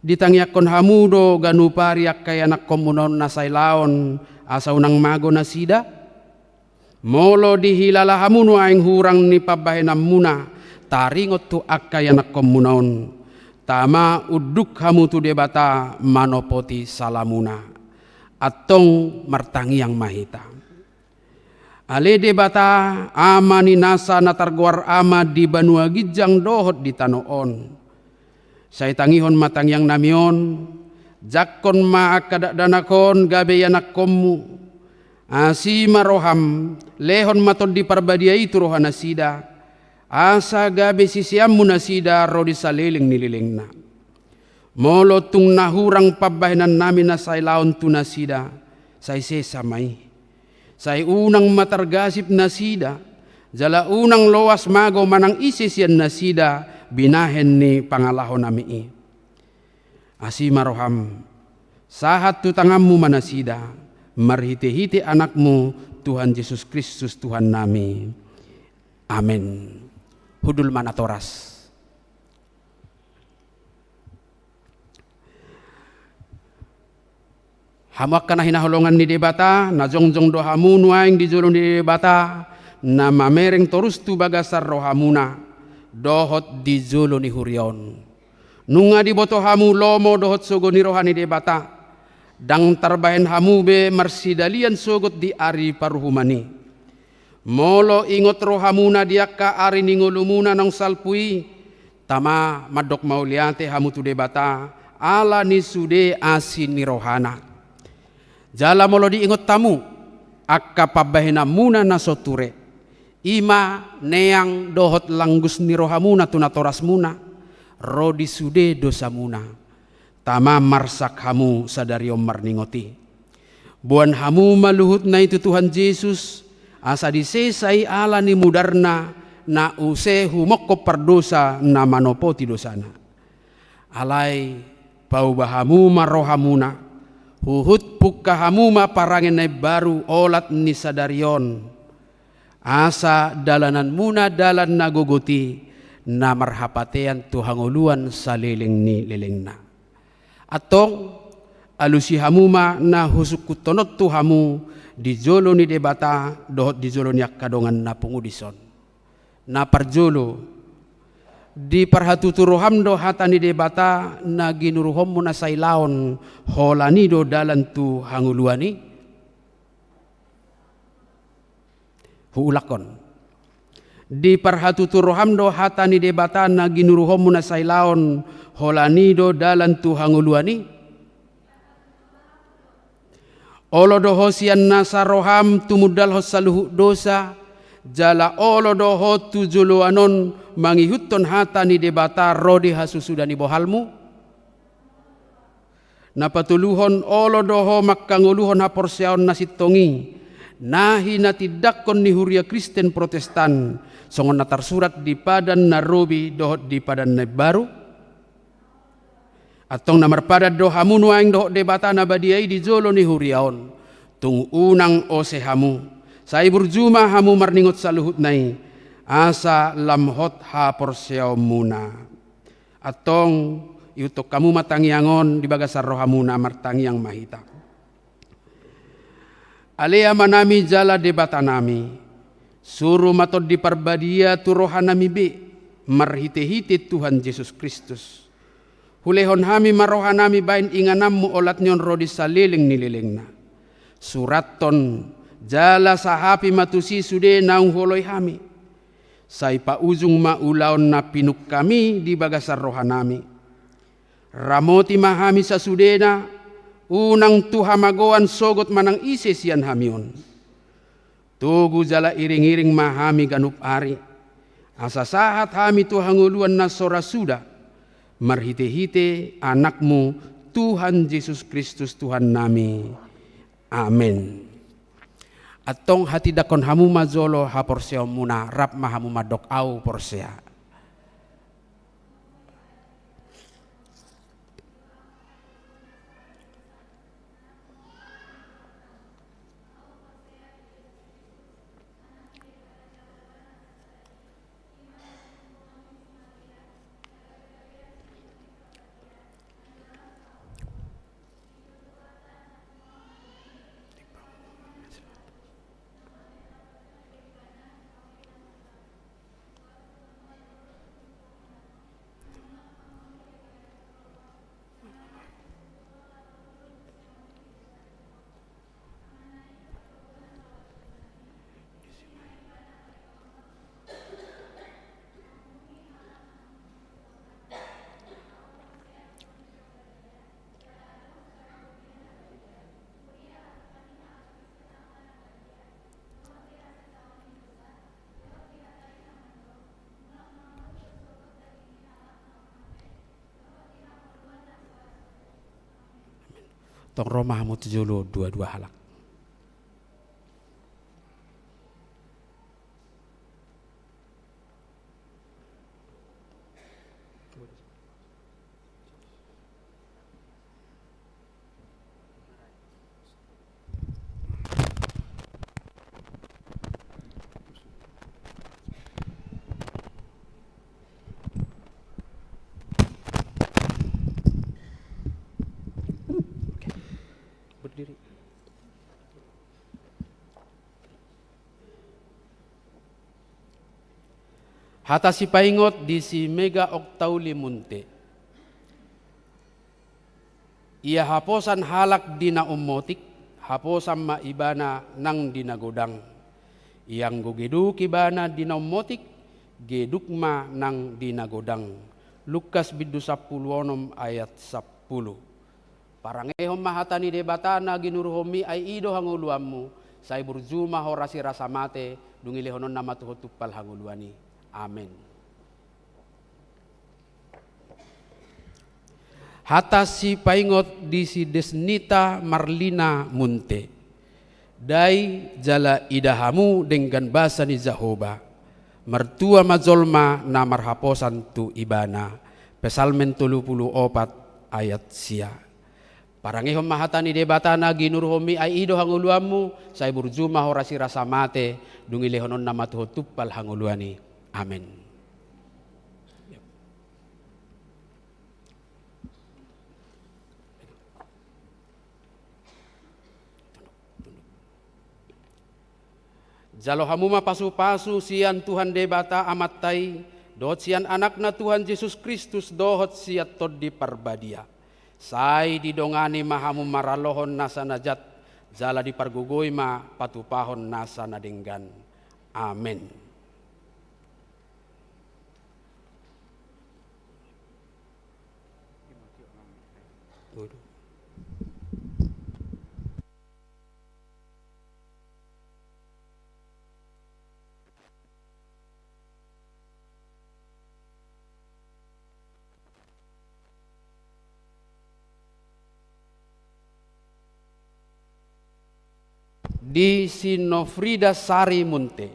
Ditangiangkon hamu do ganup ari angka ianakkonmuna on na sailaon asa unang mago nasida? Molo dihilala hamu nuaeng hurang ni pambahenanmuna taringot tu angka ianakkonmuna on, tama unduk hamu tu Debata manopoti salamuna. Antong martangiang ma hita. Ale Debata, Ama ni nasa na targoar Ama di banua ginjang dohot di tano on, sai tangihon ma tangiangnami on. Jangkon ma angka dakdanak on gabe ianakkonmu. Asi ma roham, lehon ma Tondi Parbadia i tu rohanasida, asa gabe siseanmu nasida ro di saleleng ni lelengna. Molo tung na hurang pambahenannami na sailaon tu nasida, sai sesa ma i. Sai unang ma targasip nasida, jala unang loas mago manang ise sian nasida binahen ni pangalahonami i. Asi ma roham, sahat tu tanganmu ma nasida, marhite-hite Anakmu, Tuhan Jesus Kristus Tuhannami. Amen. Hundul ma natoras. Hamu angka na hinaholongan ni Debata, na jongjong do hamu nuaeng di jolo ni Debata, na mamereng torus tu bagasan rohamuna dohot di jolo ni huria on. Nunga diboto hamu lomo dohot sogo ni roha ni Debata, ndang tarbahen hamu be marsidalian sogot di ari paruhuman i. Molo ingot rohamuna di angka ari ni ngolumuna naung salpu i, tama mandok mauliate hamu tu Debata ala ni sude asi ni rohana. Jala molo diingot hamu angka pambahenanmuna na so ture, i ma neang dohot langgus ni rohamuna tu natorasmuna, ro di sude dosamuna. Tama marsak hamu sadari on marningot i. Boan hamu ma luhutna i tu Tuhan Jesus, asa disesa i ala ni mudarna, na use humongkop pardosa na manopoti dosana. Alai paubah hamu ma rohamuna, huhut pungka hamu ma parange na imbaru olat ni sadari on, asa dalananmuna dalan na gogot i, na marhapatean tu hangoluan saleleng ni lelengna. Antong, alusi hamu ma na husungkunhon on tu hamu di jolo ni Debata dohot di jolo ni angka dongan na pungu dison. Na parjolo, diparhatutu roham do hata ni Debata na ginuruhonmu na sailaon, holan i do dalan tu hangoluan i? Huulakhon. Diparhatutu roham do hata ni Debata na ginuruhonmu na sailaon, holan i do dalan tu hangoluan i? Olo do ho sian nasa roham tumundalhon saluhut dosa, jala olo do ho tu joloan on mangihuthon hata ni Debata ro di hasusuda ni bohalmu? Na patoluhon, olo do ho mangkangoluhon haporseaon na sintong i, na hinatindangkon ni huria Kristen Protestan, songon na tarsurat di Padan na Robi dohot di Padan na Imbaru? Antong na marpadan do hamu nuaeng dohot Debata na badia i di jolo ni huria on. Tung unang ose hamu, sai burju ma hamu marningot saluhutna i, asa lam hot haporseaonmuna. Antong, ihuthon hamu ma tangiang on di bagasan rohamuna, martangiang ma hita. Ale Amanami jala Debatanami, suru ma Tondi Parbadia tu rohanami be, marhitehite Tuhan Jesus Kristus. Ulehon hami ma rohanami bahen ingananmu olat ni on ro di saleleng ni lelengna. Surathon jala sahapi ma tusi sude naung huoloi hami. Sai paujung ma ulaon na pinungkami di bagasan rohanami. Ramoti ma hami sasudena, unang tu hamagoan sogot manang ise sian hami on. Togu jala iring-iring ma hami ganup ari, asa sahat hami tu hangoluan na so ra suda, marhite-hite Anakmu, Tuhan Jesus Kristus Tuhannami. Amen. Antong hatindangkon hamu ma jolo haporseaonmuna, rap ma hamu mandok au porsea. Tong ro ma hamu tu jolo dua-dua halak. Berdiri. Hata sipaingot di si Mega Oktauli Munte. Ia haposan halak di na ummotik, haposan ma ibana nang di na godang. Ia anggo geduk ibana di na ummotik, geduk ma nang di na godang. Lukas bindu sampulu onom ayat sampulu. Parangehon ma hata ni Debata na ginuruhonmi, ai i do hangoluanmu, sai burju ma ho rasirasa mate, dung i lehononna ma tu ho tumpal hangoluan i. Amen. Hata sipaingot di si Desnita Marlina Munte. Dai jala ida hamu denggan basa ni Jahowa, martua ma jolma na marhaposan tu Ibana. Psalmen tolu pulu opat ayat sia. Parangehon ma hata ni Debata na ginuruhonmi, ai i do hangoluanmu, sai burju ma ho rasirasa mate, dung i lehononna ma tu ho tumpal hangoluan i. Amen. Jalo hamu ma pasupasu sian Tuhan Debata Amanta i, dohot sian Anakna Tuhan Jesus Kristus, dohot sian Tondi Parbadia. Sai didongani ma hamu maralohon nasa na jat, jala dipargogoi ma patupahon nasa na denggan. Amen. Di si Nofrida Sari Munte.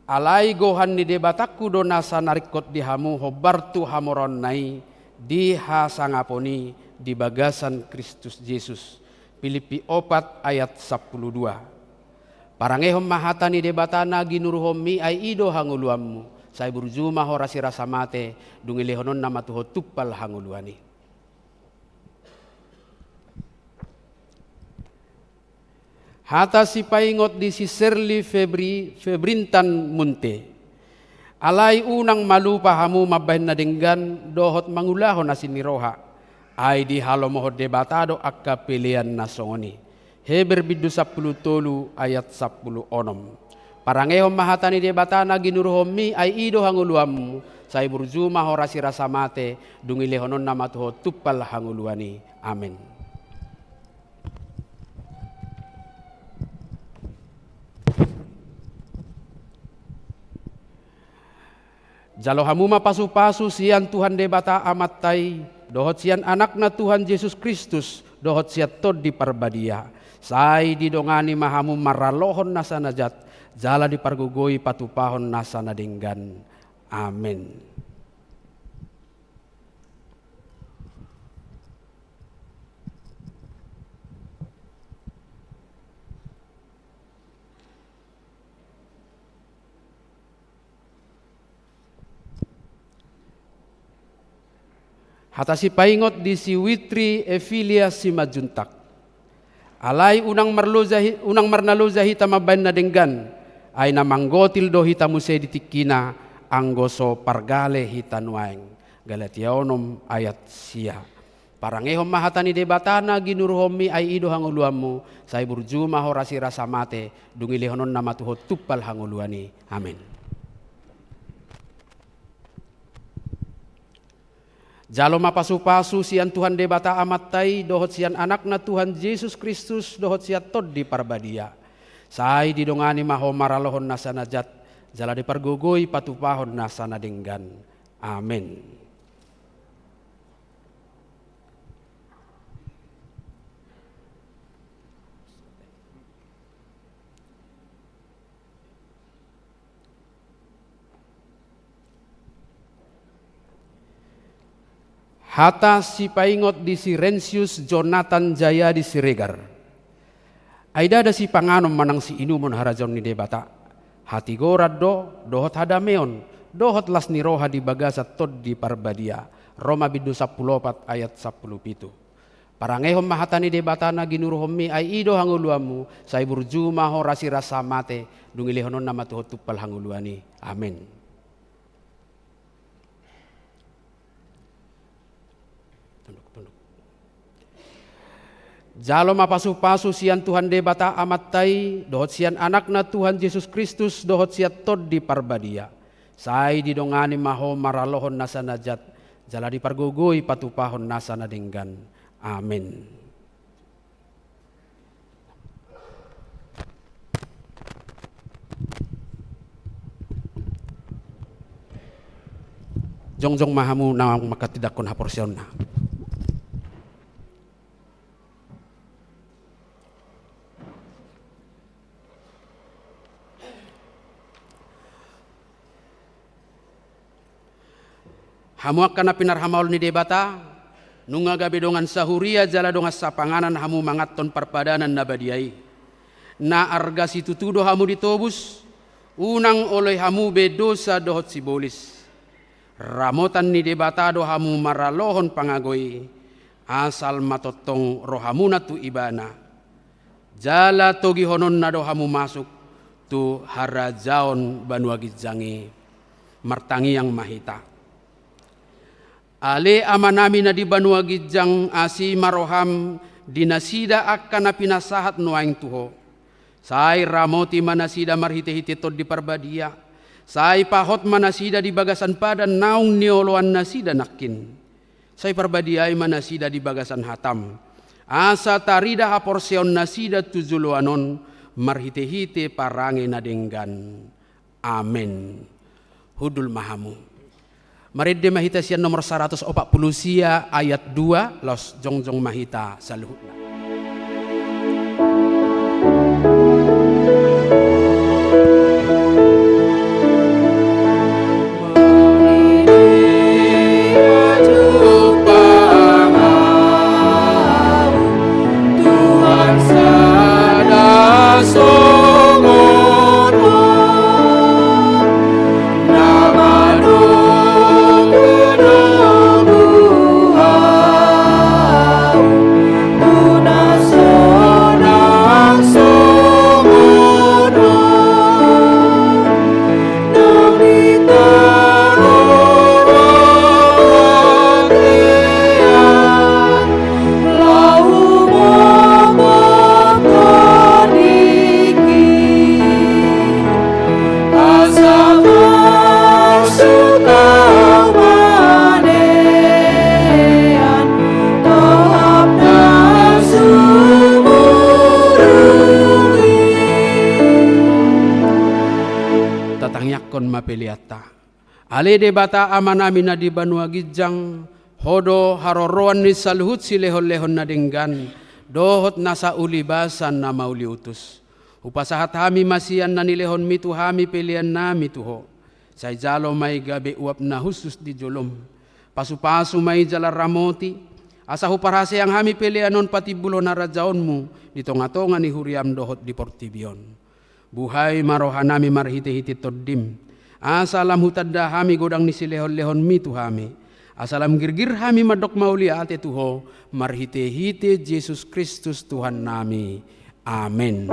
Alai gohan ni Debatangku do nasa na ringkot di hamu hombar tu hamoraonna i di hasangapon i di bagasan Kristus Jesus. Pilippi opat ayat sampulu dua. Parangehon ma hata ni Debata na ginuruhonmi, ai i do hangoluanmu, sai burju ma ho rasirasa mate, dung i lehononna ma tu ho tumpal hangoluan i. Hata sipaingot di si Serli Febri, Febrintan Munte. Alai unang malupa hamu mambahen na denggan dohot mangulahon asi ni roha, ai dihalomohon Debata do angka pelean na songon i. Heber bindu sampulu tolu ayat sampulu onom. Parangehon ma hata ni Debata na ginuruhonmi, ai i do hangoluanmu, sai burju ma ho rasi rasa mate, dung ilehononna ma tu ho tumpal hangoluan i. Amen. Jalo hamu ma pasupasu sian Tuhan Debata Amanta i, dohot sian Anakna Tuhan Jesus Kristus, dohot sian Tondi Parbadia. Sai didongani ma hamu maralohon nasa na jat, jala dipargogoi patupahon nasa na denggan. Amen. Hata sipaingot di si Witri Evilia Simanjuntak. Alai unang marloja hi-, unang marnaloja hita mambahen na denggan, ai na manggotil do hita muse di tingkina, anggo so pargale hita nuaeng. Galatia onom ayat sia. Parangehon ma hata ni Debata na ginuruhonmi, ai i do hangoluanmu, sai burju ma ho rasi rasa mate, dung ilehononna ma tu ho tumpal hangoluan i. Amen. Jalo ma pasupasu sian Tuhan Debata Amanta i, dohot sian Anakna Tuhan Jesus Kristus, dohot sian Tondi Parbadia. Sai didongani ma ho maralohon nasa na jat, jala dipargogoi patupahon nasa na denggan. Amen. Hata sipaingot di si Rensius Jonathan Jayadi Siregar. Ai ndada sipanganon manang siinumon harajaon ni Debata. Hatigoran do, dohot hadameon, dohot las ni roha di bagasan Tondi Parbadia. Roma bindu sampulu opat ayat sampulu pitu. Parangehon ma hata ni Debata na ginuruhonmi, ai i do hangoluanmu, sai burju ma ho rasi rasa mate, dung ilehononna ma tu ho tumpal hangoluan i. Amen. Tunduk, tunduk. Jalo ma pasupasu sian Tuhan Debata Amanta i, dohot sian Anakna Tuhan Jesus Kristus, dohot sian Tondi Parbadia. Sai didongani ma ho maralohon nasa na jat, jala dipargogoi patupahon nasa na denggan. Amen. Jongjong ma hamu na manghatindanghon haporseaonna. Hamu angka na pinarhamaol ni Debata, nunga gabe dongan sahuria jala dongan sapanganan hamu manganhon parpadanan na badia i. Na arga situtu do hamu ditobus, unang oloi hamu be dosa dohot sibolis. Ramotan ni Debata do hamu maralohon pangago i, asal ma tongtong rohamuna tu Ibana. Jala togihononna do hamu masuk tu harajaon banua ginjang i. Martangiang ma hita. Ale Amanami na di banua ginjang, asi ma roham di nasida angka na pinasahat nuaeng tu Ho. Sai ramoti ma nasida marhitehite Tondi Parbadia. Sai pahot ma nasida di bagasan padan naung nioloannasida nangkin. Sai parbadiai ma nasida di bagasan hatam, asa tarida haporseaonnasida tu joloan on marhitehite parange na denggan. Amen. Hundul ma hamu. Marende ma hita sian nomor saratus opat pulu sia ayat dua, laos jongjong ma hita saluhutna. Tangiangkon ma peleanta. Ale Debata Amanami na di banua ginjang, Ho do haroroan ni saluhut silehonlehon na denggan dohot na sa ulibasan na mauliutus. Hupasahat hami ma sian na nilehonmi tu hami peleannami tu Ho. Sai jalo ma i gabe uap na hushus di jolom. Pasupasu ma i jala ramoti, asa huparhaseang hami pelean on patimbulhon harajaonmu di tongatonga ni huriam dohot di portibi on. Buhai ma rohanami marhitehite Tondim, asa lam hutanda hami godang ni silehonlehonmi tu hami, asa lam girgir hami mandok mauliate tu Ho marhitehite Jesus Kristus Tuhannami. Amen.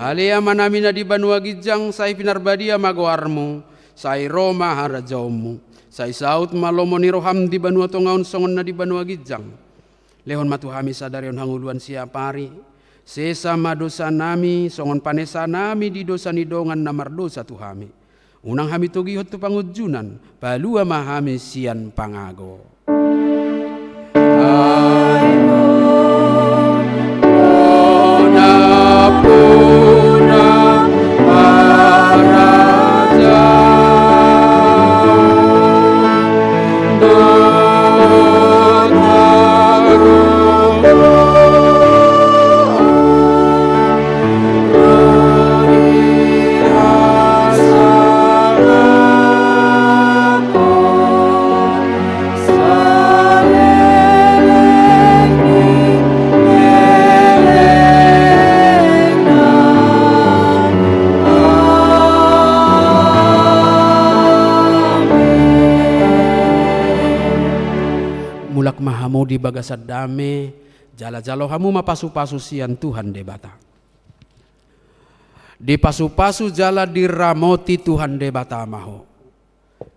Ale Amanami na di banua ginjang, sai pinarbadia ma goarmu, sai ro ma harajaonmu, sai saut ma lomo ni roham di banua tonga on songon na di banua ginjang. Lehon ma tu hami sadari on hangoluan siapari. Sesa ma dosanami songon panesanami di dosa ni dongan na mardosa tu hami. Unang hami togihon tu pangunjunan, palua ma hami sian pangago. Mulak ma hamu di bagasan dame, jala jalo hamu ma pasupasu sian Tuhan Debata. Dipasupasu jala diramoti Tuhan Debata ma ho.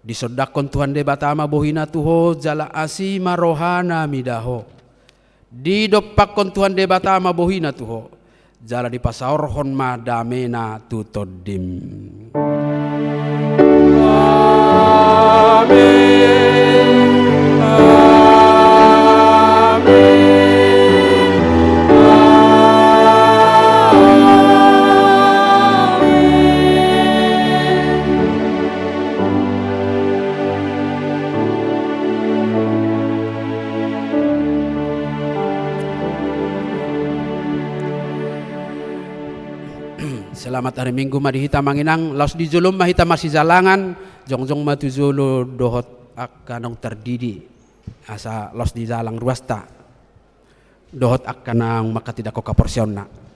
Disondangkon Tuhan Debata ma bohina tu ho, jala asi ma rohana mida ho. Didompakkon Tuhan Debata ma bohina tu ho, jala dipasaorhon ma damena tu tondim. Amen. Amen. Amen. Selamat hari Minggu ma di hita amang inang, laos di jolom ma hita masijalangan, jongjong ma tu jolo dohot angka naung tardidi, asa laos di jalang ruasta. Dohot angka naung manghatindanghon haporseaonna.